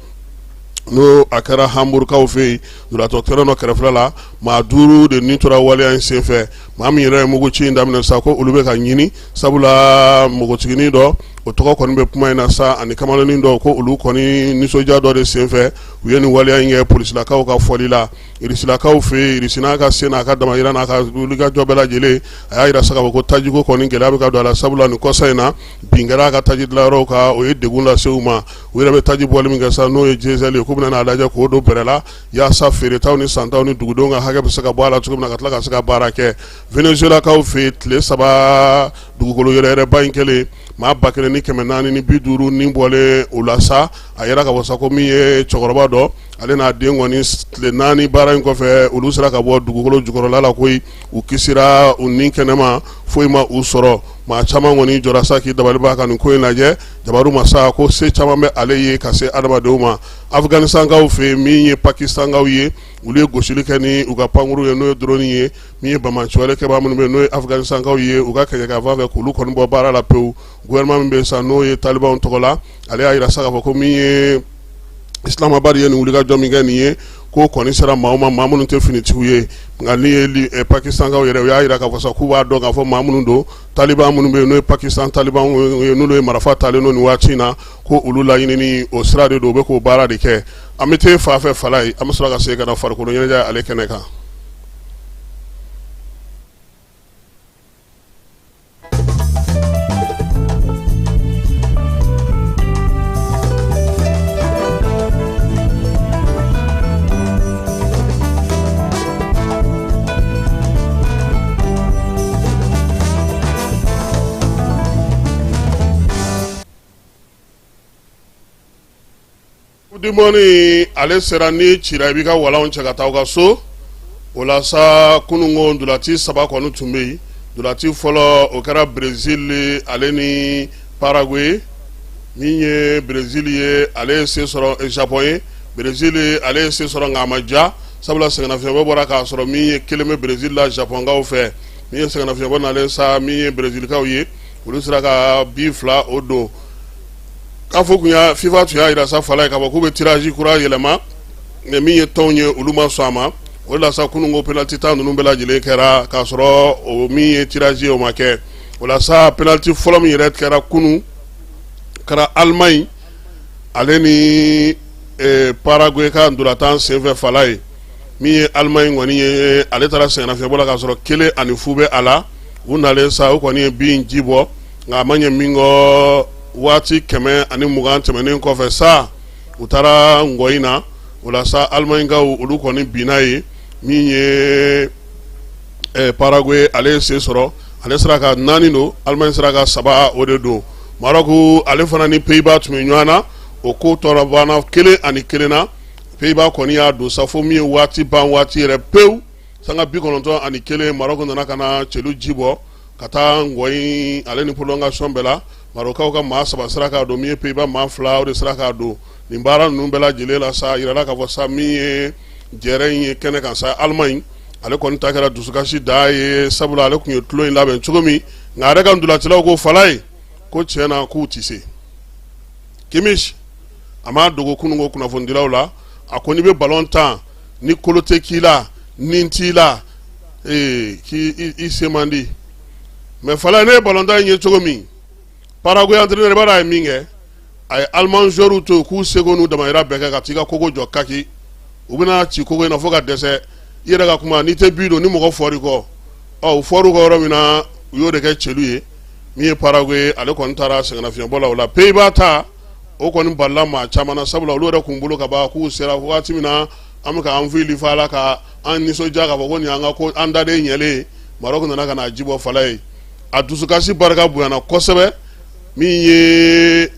n'o a kɛra Hamburgkaw fɛ yen, lujuratɔ terrain dɔ kɛrɛfɛla la, maa 5 de ni tora waleya in senfɛ. Maa min yɛrɛ ye muguci in daminɛ sa, ko olu bɛ ka ɲini, sabula npogotiginin dɔ o tɔgɔ kɔni bɛ kuma in na sa, ani kamalennin dɔw, ko olu kɔni nisɔndiya dɔ de senfɛ u ye nin waleya in kɛ polisilakaw ka fɔli la. Irisilakaw fɛ yen, Irisi n'a ka se n'a ka damayira n'a ka wulikajɔ bɛɛ lajɛlen, a y'a jira sa k'a fɔ ko tajiko kɔni gɛlɛya bɛ ka don a la, sabula nin kɔsa in na bin kɛra a ka taji dilanyɔrɔw kan, o ye degun lase u ma. U yɛrɛ bɛ taji bɔli min kɛ sa, n'o ye diesel ye, k'u bɛna n'a lajɛ k'o don bɛrɛ la yaasa feeretaw ni santaw ni dugudenw ka hakɛ bɛ se ka bɔ a la cogo min na, ka tila ka se ka baara kɛ. Venezuelakaw fɛ yen, tile 3 dugukolo yɛrɛyɛrɛba in kɛlen, maa 1450 ni bɔlen o la sa. A yɛrɛ ka fɔ sa ko min ye cɛkɔrɔba dɔ, ale n'a den kɔni, tile 4 baara in kɔfɛ, olu sera ka bɔ dugukolo jukɔrɔla la koyi. U kisira, u ni kɛnɛma, foyi ma u sɔrɔ. Maa caman kɔni jɔra sa k'i dabali ban ka nin ko in lajɛ. Jabaru masa ko se caman bɛ ale ye ka se adamadenw ma. Afganistankaw fɛ yen, min ye Pakistankaw ye, olu ye gosili kɛ ni u ka pankuru ye, n'o ye drone ye. Min ye banbaanciwale kɛbaa minnu bɛ, n'o ye Afganistankaw ye, u ka kɛɲɛka fan fɛ, k'olu kɔni bɔ baara la pewu. Gouvernement min bɛ sa, n'o ye talibanw tɔgɔ la, ale y'a jira sa k'a fɔ ko min ye Islamabad ye nin wulikajɔ min kɛ nin ye, ko kɔni sera maaw ma, maa minnu tɛ finitigiw ye. Nka ni ye Pakistankaw yɛrɛ, u y'a jira k'a fɔ sa k'u b'a dɔn k'a fɔ maa minnu don, taliban minnu bɛ yen, n'o ye Pakistan taliban ye, n'olu ye marifa talen don nin waati in na, ko olu laɲinini o sira de don, u bɛ k'o baara de kɛ. An bɛ taa fan fɛ fala ye, an bɛ sɔrɔ ka segin ka na farikolo ɲɛnajɛ ale kɛnɛ kan. Coupe du monde ale sera, ni cira i b'i ka walanw cɛ ka taa aw ka so. O la sa, kununko ntolaci saba kɔni tun bɛ yen. Ntolaci fɔlɔ, o kɛra Brésil ale ni Paraguay. Min ye Brésil ye, ale ye se sɔrɔ Japon ye. Brésil ale ye se sɔrɔ, nka a ma diya, sabula sɛgɛnnafiɲɛbɔ bɔra k'a sɔrɔ min ye kelen bɛ Brésil la Japonkaw fɛ. Min ye sɛgɛnnafiɲɛbɔ nalen sa, min ye Brésilkaw ye, olu sera ka bi 2 o don. K'a fɔ kun FIFA tun y'a jira sa fala ye k'a fɔ k'u bɛ tirage kura yɛlɛma, mɛ min ye tɔnw ye, olu ma sɔn a ma. O la sa, kunun ko penalty ta ninnu bɛɛ lajɛlen kɛra k'a sɔrɔ o min ye tirage ye, o ma kɛ. O la sa, penalty fɔlɔ min yɛrɛ kɛra kunun, kɛra Allemagne ale ni Paraguay ka ntolatan senfɛ fala ye. Min ye Allemagne kɔni ye, ale taara sɛgɛnnafiɲɛbɔ la k'a sɔrɔ 1-0 bɛ a la. U nalen sa, u kɔni ye bin ji bɔ, nka a ma ɲɛ min kɔ, waati 120 tɛmɛnen kɔfɛ sa, u taara ngɔyi na. O la sa, Alimaɲikaw olu kɔni binna ye. Min ye Paraguay, ale ye se sɔrɔ, ale sera ka 4 don, Alimaɲi sera ka 3 o de don. Maroc ale fana ni Pays-Bas tun bɛ ɲɔgɔn na, o ko tɔɔrɔ banna 1-1 na. Pays-Bas kɔni y'a don sa fo min ye waati ban waati yɛrɛ pewu, sanga 91, Maroc nana ka na celu ji bɔ ka taa ngɔyi ale ni prolongation bɛɛ la. Marɔkaw ka maa 3 sera k'a don, min ye Pays-Bas maa 2 o de sera k'a don. Nin baara ninnu bɛɛ lajɛlen la sa, a yirala k'a fɔ sa, min ye jɛrɛ in ye kɛnɛ kan sa, Allemagne ale kɔni ta kɛra dusukasi da ye, sabula ale tun ye tulon in labɛn cogo min, nka a yɛrɛ ka ntolacilaw ko fala ye ko tiɲɛ na k'u tɛ se. Kimmich a m'a dogo kununko kunnafonidilaw la, a ko n'i bɛ balon tan ni kolo tɛ k'i la, ni t'i la, ee k'i i se man di. Mɛ fala, ne ye balontan in ye cogo min, Paraguay entraîneur b'a ye min kɛ, a ye Allemand joueurs to yen k'u seko n'u damayira bɛɛ kɛ ka t'i ka kogo jɔ kaki. U bɛna ci kogo in na fo ka dɛsɛ. I yɛrɛ ka kuma, n'i tɛ bi don ni mɔgɔ fɔr'i kɔ, ɔ u fɔr'u kɔ yɔrɔ min na, u y'o de kɛ celu ye. Min ye Paraguay, ale kɔni taara sɛgɛnnafiɲɛbɔ la. O la Pays-Bas ta, o kɔni balila maa caman na, sabula olu yɛrɛ kun bolo ka ban k'u sera waati min na, an bɛ ka an fili fa la ka an nisɔndiya k'a fɔ ko nin y'an ka ko an daden ɲɛlen ye. Maroc nana ka na ji bɔ fala ye, a dusukasi barika bonyana kosɛbɛ. Min ye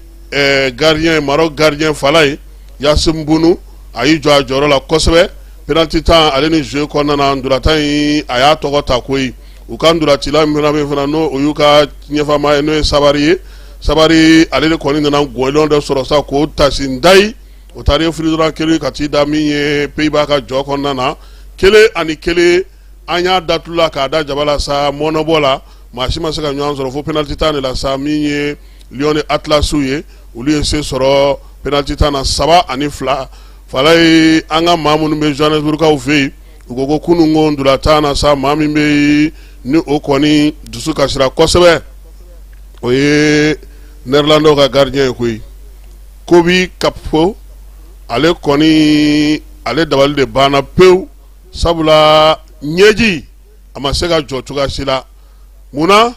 gardien, Maroc gardien fala ye, Yassine Bounou, a y'i jɔ a jɔyɔrɔ la kosɛbɛ. Penalty tan ale ni jeu kɔnɔna na, ntolatan in a y'a tɔgɔ ta koyi. U ka ntolacila min fana bɛ fana, n'o o y'u ka ɲɛfama ye, n'o ye Sabari ye, Sabari ale de kɔni nana gɔlɔn dɔ sɔrɔ sa k'o tasi ndayi, o taara ye fili dɔrɔn kelen ka t'i da min ye Pays-Bas ka jɔ kɔnɔna na, 1-1. An y'a datu la k'a da jaba la sa, mɔnɔbɔ la, maa si ma se ka ɲɔgɔn sɔrɔ fo penalty tan de la sa. Min ye Lions de Atlas ye, olu ye se sɔrɔ penalty tan na, 3-2 fala ye. An ka maa minnu bɛ Johannesburgkaw fɛ yen, u ko ko kunun ko ntolatan na sa, maa min bɛ yen ni o kɔni dusu kasira kosɛbɛ, o ye Nɛrɛlandɛw ka gardien ye koyi, Cody Gakpo, ale kɔni ale dabali de banna pewu, sabula ɲɛji a ma se ka jɔ cogoya si la. Mun na?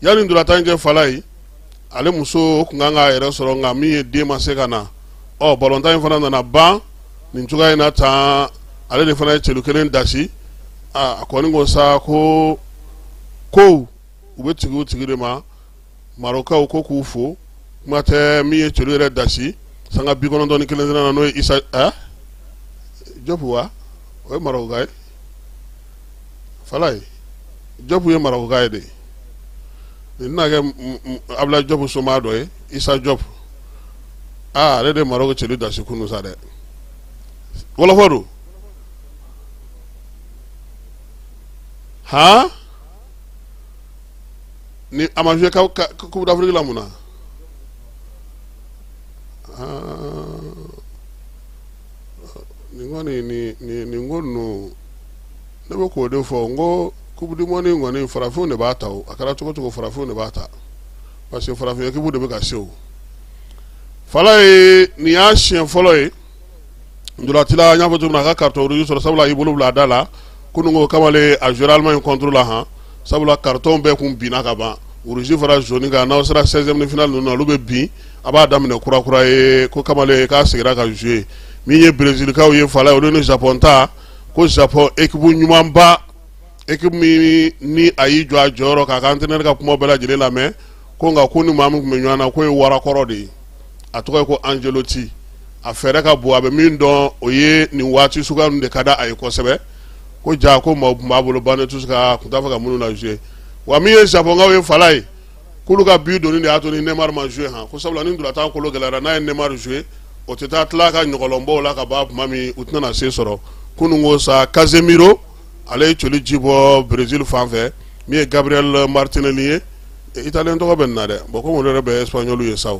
Yanni ntolatan in cɛ, Falaye, ale muso o tun kan k'a yɛrɛ sɔrɔ, nka min ye den ma se ka na. Ɔ balontan in fana nana ban nin cogoya in na tan. Ale de fana ye celu kelen dasi. A kɔni ko sa ko kow u bɛ tigi u tigi de ma. Marɔkukaw ko k'u fo, kuma tɛ min ye celu yɛrɛ dasi sanga 91 na, n'o ye Isa Jɔpu wa, o ye Marɔkuka ye. Falaye Jɔpu ye Marɔkuka ye de. Nin tɛna kɛ Abulayi Jɔpu somaa dɔ ye? Isa Jɔpu, aa, ale de ye Marɔku celu dasi kunun sa dɛ. Wɔlɔfɔ don han. Ni a ma joué Coupe d'Afrique la, mun na? Nin kɔni, nin ko ninnu, ne bɛ k'o de fɔ n ko Coupe du monde in kɔni, farafinw de b'a ta. O a kɛra cogo cogo, farafinw de b'a ta, parce que farafin équipe de bɛ ka se. O Falaye, nin y'a siɲɛ fɔlɔ ye ntolacila, n y'a fɔ cogo min na, a ka carton rouge sɔrɔ, sabula a y'i bolo bila a da la kunun ko kamalen a joué Allemagne contre la han, sabula carton bɛɛ kun binna ka ban, rouge fara jaune kan. N'aw sera 16e de finale ninnu na, olu bɛ bin, a b'a daminɛ kura kura ye. Ko kamalen k'a seginna ka jouer. Min ye Brezilikaw ye, Falaye, olu ni Japon ta, ko Japon équipe ɲumanba, équipe min ni a y'i jɔ a jɔyɔrɔ k'a ka entraîneur ka kuma bɛɛ lajɛlen lamɛn, ko nka ko ni maa min tun bɛ ɲɔgɔn na, k'o ye warakɔrɔ de ye, a tɔgɔ ye ko Ancelotti, a fɛɛrɛ ka bon, a bɛ min dɔn, o ye nin waati suguya ninnu de ka di a ye kosɛbɛ. Ko ja ko maaw tun b'a bolo banc de touche kan, tun t'a fɛ ka minnu na jouer. Wa min ye Japonkaw ye, Falaye, k'olu ka but donni de y'a to ni Neymar ma jouer han, ko sabula ni ntolatan kolo gɛlɛyara, n'a ye Neymar jouer, o tɛ taa tila ka ɲɔgɔlɔnbɔw la ka ban tuma min, u tɛna se sɔrɔ. Kunun ko sa, Casemiro, ale ye celu ji bɔ Brésil fan fɛ. Min ye Gabriel Martinelli ye, italien tɔgɔ bɛ nin na dɛ, bon komi olu yɛrɛ bɛ espagnol ye sa,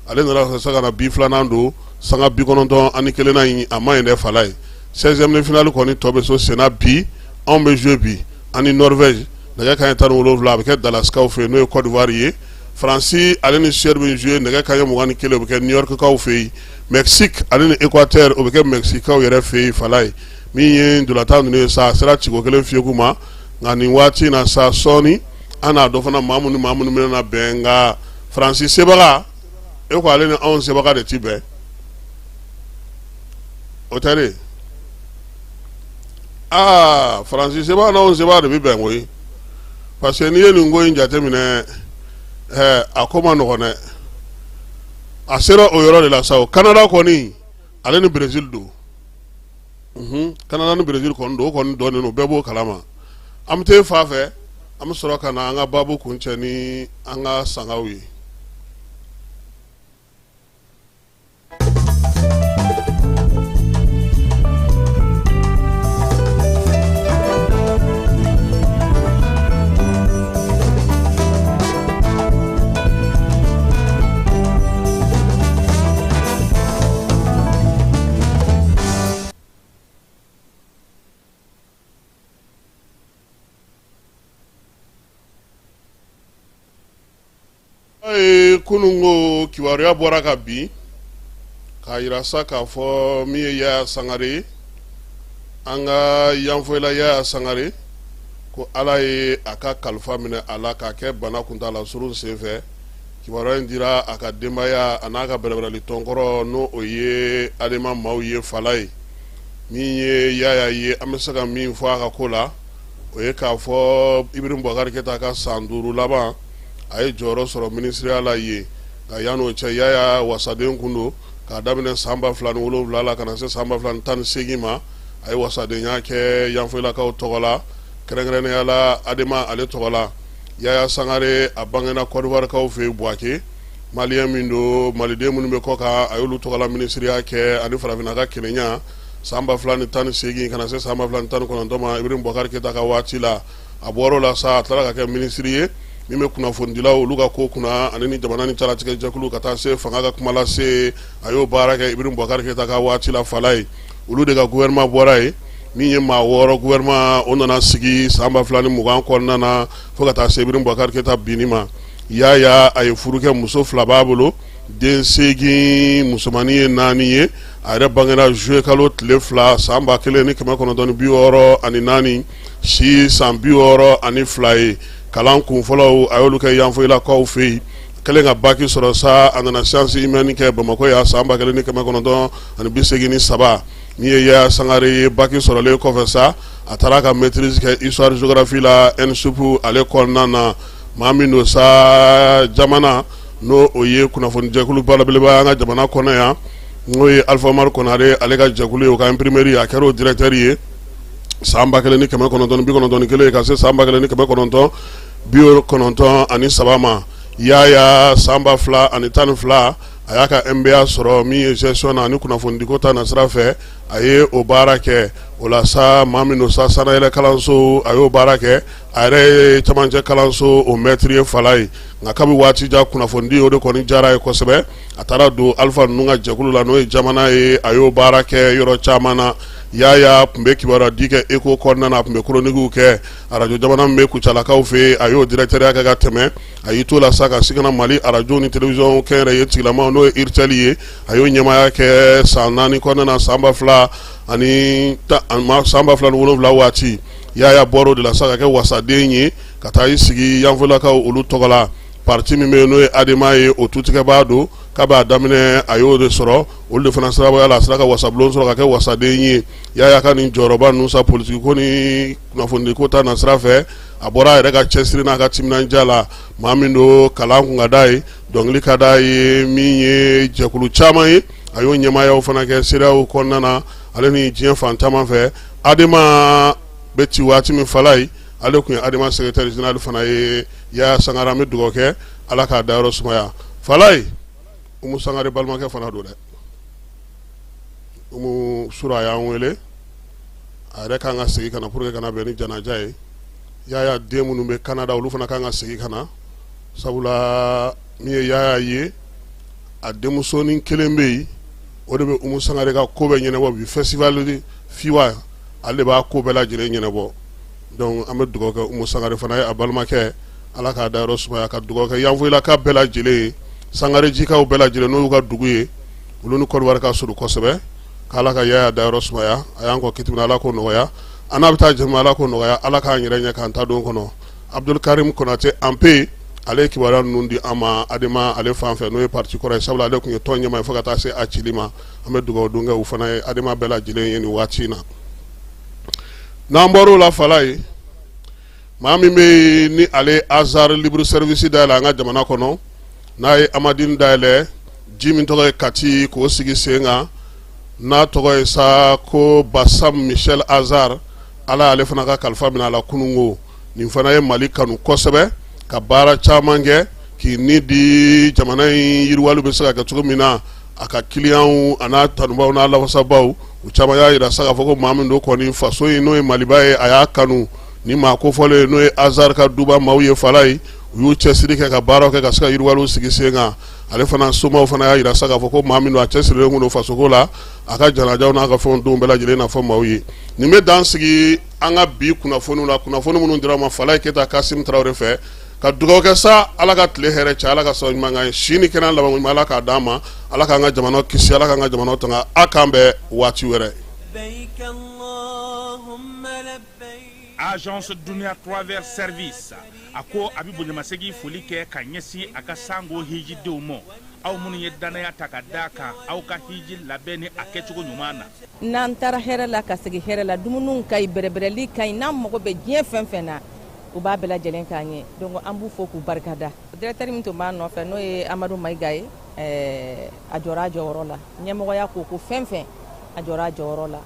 ale nana sa ka na but filanan don sanga 91nan in. A ma ɲi dɛ, Falaye. 16e de finale kɔni tɔ bɛ so senna bi. Anw bɛ jouer bi ani Norvège, nɛgɛ kanɲɛ 17, a bɛ kɛ Dalasikaw fɛ yen, n'o ye Côte d'Ivoire ye. Faransi, ale ni Suède bɛ jouer nɛgɛ kanɲɛ 21, o bɛ kɛ New York kaw fɛ yen. Mexique, ale ni Équateur, o bɛ kɛ Mexique-kaw yɛrɛ fɛ yen. Falaye, min ye ntolatan ninnu ye sa, a sera ciko kelen fiyeku ma, nka nin waati in na sa, sɔɔni an n'a dɔn fana maa minnu ni maa minnu bɛna bɛn. Nka Faransi sebaga, e ko ale ni anw sebaga de ti bɛn, o tɛ de? Aa, Faransi sebaga n'anw sebaga de bɛ bɛn koyi, parce que n'i ye nin ko in jateminɛ, ɛɛ, a ko ma nɔgɔn dɛ. A sera o yɔrɔ de la sa. O Canada kɔni, ale ni Brésil don. Canada ni Brésil kɔni don, o kɔni dɔnnen don, bɛɛ b'o kalama. An bɛ taa fan fɛ, an bɛ sɔrɔ ka na an ka baabu kuncɛ ni an ka sangaw ye. Kunun ko kibaruya bɔra ka bin k'a jira sa k'a fɔ min ye Yaya Sangare ye, an ka Yanfolila Yaya Sangare, ko Ala ye a ka kalifa minɛ a la k'a kɛ bana kuntaala surun senfɛ. Kibaruya in dira a ka denbaya a n'a ka bɛrɛbɛrɛli tɔnkɔrɔ, n'o o ye Adema maaw ye. Falaye, min ye Yaya ye, an bɛ se ka min fɔ a ka ko la, o ye k'a fɔ Ibrahim Boubacar Keita ka san 5 laban, a ye jɔyɔrɔ sɔrɔ minisiriya la yen. Nka yan'o cɛ, Yaya wasaden kun don k'a daminɛ san 2007 la ka na se san 2018 ma. A ye wasadenya kɛ Yanfolilakaw tɔgɔ la, kɛrɛnkɛrɛnnenya la Adema ale tɔgɔ la. Yaya Sangare, a bangena Côte d'Ivoire-kaw fɛ yen, Buwake. Malien min don, maliden minnu bɛ kɔkan, a y'olu tɔgɔla minisiriya kɛ ani farafinna ka kelenya san 2018 ka na se san 2019 ma, Ibrahim Boubacar Keita ka waati la. A bɔr'o la sa, a tilala ka kɛ minisiri ye min bɛ kunnafonidilaw olu ka ko kunna ani ni jamana ni calatigɛ jɛkulu ka taa se fanga ka kuma lase. A y'o baara kɛ Ibrahim Boubacar Keita ka waati la. Falaye, olu de ka gouvernement bɔra yen, min ye maa 6 gouvernement, o nana sigi san 2020 kɔnɔna na fo ka taa se Ibrahim Boubacar Keita binni ma. Yaya a ye furu kɛ, muso 2 b'a bolo, den 8, musomannin ye 4 ye. A yɛrɛ bangera juillet kalo tile 2 san 1964, si san 62 ye. Kalan kun fɔlɔw a y'olu kɛ Yanfolilakaw fɛ yen. Kɛlen ka baki sɔrɔ sa, a nana sciences humaines kɛ Bamakɔ yan san 1983. Min ye Yaya Sangare ye, baki sɔrɔlen kɔfɛ sa, a taara ka maîtrise kɛ histoire géographie la ENSUP ale kɔnɔna na. Maa min don sa, jamana n'o o ye kunnafonijɛkulu belebeleba an ka jamana kɔnɔ yan, n'o ye Alpha Umaru Konare ale ka jɛkulu ye, o ka imprimerie, a kɛra o directeur ye san 1991 ka se san 1993 ma. Yaya san 2012 a y'a ka MBA sɔrɔ min ye gestion na ani kunnafonidiko ta nasira fɛ, a ye o baara kɛ. O la sa, maa min don sa, sanayɛlɛ kalanso, a y'o baara kɛ. A yɛrɛ ye camancɛ kalanso o mɛtiri ye Falaye. Nka kabi waati jan, kunnafonidi o de kɔni diyara ye kosɛbɛ. A taara don Alifa ninnu ka jɛkulu la, n'o ye jamana ye, a y'o baara kɛ yɔrɔ caman na. Yaya tun bɛ kibaruya di kɛ Echo kɔnɔna na, a tun bɛ chroniquew kɛ arajo jamana min bɛ Kucalakaw fɛ yen, a y'o directeurya kɛ ka tɛmɛ. A y'i to la sa ka se ka na Mali arajo ni télévision kɛnyɛrɛye tigilamaw, n'o ye URTEL ye, a y'o ɲɛmaaya kɛ san 4 kɔnɔna na, san 2000 ani san 2007 waati. Yaya bɔra o de la sa ka kɛ wasaden ye ka taa i sigi Yanfolilakaw olu tɔgɔ la. Parti min bɛ yen, n'o ye ADEMA ye, o tutigɛbaa don. Kab'a daminɛ a y'o de sɔrɔ, olu de fana sababuya la a sera ka wasabulon sɔrɔ ka kɛ wasaden ye. Yaya ka nin jɔyɔrɔba ninnu sa, politiki ko ni kunnafonidi ko ta nasira fɛ, a bɔra a yɛrɛ ka cɛsiri n'a ka timinandiya la. Maa min don, kalan kun ka d'a ye, dɔnkili ka d'a ye, min ye jɛkulu caman ye, a y'o ɲɛmaayaw fana kɛ CEDEAO kɔnɔna na, ale ni diɲɛ fan caman fɛ. ADEMA bɛ ci waati min, Falaye, ale tun ye ADEMA secrétaire général fana ye. Yaya Sangare, an bɛ dugawu kɛ, Ala k'a dayɔrɔ sumaya. Falaye, Umu Sangare balimakɛ fana don dɛ. Umu sura a y'an wele, a yɛrɛ kan ka segin ka na pour que ka na bɛn ni janaja ye. Yaya den minnu bɛ Canada, olu fana kan ka segin ka na, sabula min ye Yaya ye, a denmusonin kelen bɛ yen, o de bɛ Umu Sangare ka ko bɛɛ ɲɛnabɔ bi. Festival Fiwa, ale de b'a ko bɛɛ lajɛlen ɲɛnabɔ. Donc an bɛ dugawu kɛ Umu Sangare fana ye, a balimakɛ, Ala k'a dayɔrɔ sumaya, ka dugawu kɛ Yanfolilaka bɛɛ lajɛlen ye, Sangarejikaw bɛɛ lajɛlen, n'o y'u ka dugu ye, olu ni Kɔdiwari ka surun kosɛbɛ, k'Ala ka Yaya dayɔrɔ sumaya. A y'an kɔ kiti min na, Ala k'o nɔgɔya, an n'a bɛ taa jɛ, Ala k'o nɔgɔya, Ala k'an yɛrɛ ɲɛ k'an ta don kɔnɔ. Abdulkarim Konate Anpe, ale ye kibaruya ninnu di an ma ADEMA ale fan fɛ, n'o ye parti kɔrɔ ye, sabula ale tun ye tɔn ɲɛmaa ye fo ka taa se a cili ma. An bɛ dugawu don kɛ u fana ye, ADEMA bɛɛ lajɛlen ye nin waati in na. N'an bɔr'o la, Falaye, maa min bɛ yen ni ale Azar libre service dayɛlɛ an ka jamana kɔnɔ, n'a ye Amadini dayɛlɛ, ji min tɔgɔ ye Kati k'o sigi sen kan, n'a tɔgɔ ye sa ko Basam Michel Azar, Ala y'ale fana ka kalifa minɛ a la kununko. Nin fana ye Mali kanu kosɛbɛ, ka baara caman kɛ k'i ni di jamana in yiriwali bɛ se ka kɛ cogo min na. A ka kiliyanw a n'a tanubaw n'a lafasabaw, u caman y'a jira sa k'a fɔ ko maa min don kɔni, faso in n'o ye Maliba ye, a y'a kanu. Ni maa kofɔlen ye, n'o ye Azar ka duba maaw ye, Falaye, u y'u cɛsiri kɛ ka baaraw kɛ ka se ka yiriwaliw sigi sen kan. Ale fana somaw fana y'a jira sa k'a fɔ ko maa min don, a cɛsirilen kun don fasoko la. A ka janajaw n'a ka fɛnw don bɛɛ lajɛlen na fɔ maaw ye. Nin bɛ dan sigi an ka bi kunnafoniw la, kunnafoni minnu dira ma Falaye Keyita Kasim Tarawele fɛ. Ka dugawu kɛ sa, Ala ka tile hɛrɛ cɛ, Ala ka sababu ɲuman k'an ye, si ni kɛnɛya laban ɲuman, Ala k'a d'an ma, Ala k'an ka jamana kisi, Ala k'an ka jamana tanga. A k'an bɛn waati wɛrɛ. Agence Dunia Travel Service a ko a bɛ bonyamasegin foli kɛ ka ɲɛsin a ka sango hijidenw ma, aw minnu ye dannaya ta ka da kan aw ka hiji labɛn ni a kɛcogo ɲuman na. N'an taara hɛrɛ la ka segin hɛrɛ la, dumuniw ka ɲi, bɛrɛbɛrɛli ka ɲi, n'an mago bɛ diɲɛ fɛn fɛn na, u b'a bɛɛ lajɛlen k'an ye. Donc an b'u fo k'u barikada. Directeur min tun b'a nɔfɛ, n'o ye Amadu Mayiga ye, a jɔra a jɔyɔrɔ la. Ɲɛmɔgɔya ko ko fɛn fɛn, a jɔra a jɔyɔrɔ la,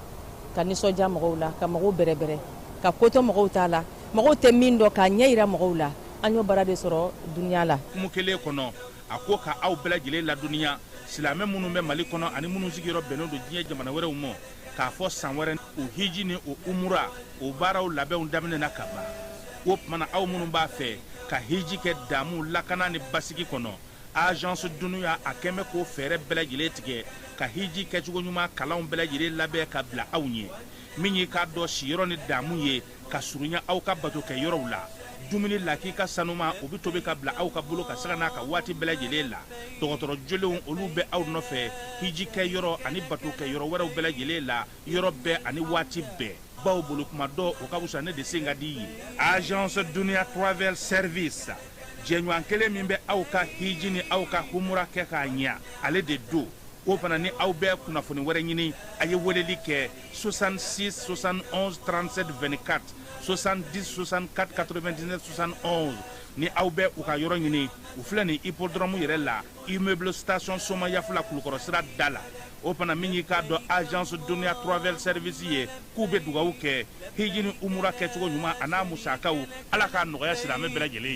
ka nisɔndiya mɔgɔw la, ka mɔgɔw bɛrɛbɛrɛ, ka ko to mɔgɔw ta la, mɔgɔw tɛ min dɔn k'a ɲɛ yira mɔgɔw la. An y'o baara de sɔrɔ Dunia la. Hukumu kelen kɔnɔ, a ko ka aw bɛɛ lajɛlen ladɔnniya, silamɛ minnu bɛ Mali kɔnɔ ani minnu sigiyɔrɔ bɛnnen don diɲɛ jamana wɛrɛw ma, k'a fɔ san wɛrɛ o hiji ni o umura o baaraw labɛnw daminɛna ka ban. O tuma na, aw minnu b'a fɛ ka hiji kɛ damu, lakana ni basigi kɔnɔ, Agence Dunia a kɛn bɛ k'o fɛɛrɛ bɛɛ lajɛlen tigɛ ka hiji kɛcogo ɲuman kalanw bɛɛ lajɛlen labɛn ka bila aw ɲɛ, min y'i k'a dɔn siyɔrɔ ni damu ye ka surunya aw ka batokɛyɔrɔw la. Dumuni lakika sanuma, o bɛ tobi ka bila aw ka bolo ka sanga n'a ka waati bɛɛ lajɛlen la. Dɔgɔtɔrɔ jolenw, olu bɛ aw nɔfɛ hiji kɛ yɔrɔ ani bato kɛ yɔrɔ wɛrɛw bɛɛ lajɛlen la, yɔrɔ bɛɛ ani waati bɛɛ. Baw bolo kuma dɔ, o ka fisa ne de sen ka di ye. Agence Dunia Travel Service, jɛɲɔgɔn kelen min bɛ aw ka hiji ni aw ka humura kɛ k'a ɲɛ, ale de don. O fana ni aw bɛ kunnafoni wɛrɛ ɲini, a ye weleli kɛ 66 71 37 24, 70 64 99 71. Ni aw bɛ u ka yɔrɔ ɲini, u filɛ nin hippodrome yɛrɛ la, immeuble station Somayafila, Kulukɔrɔ sira da la. O fana min y'i k'a dɔn agence Dunia Travel Service ye, k'u bɛ dugawu kɛ hiji ni umura kɛcogo ɲuman a n'a musakaw, Ala k'a nɔgɔya silamɛ bɛɛ lajɛlen ye.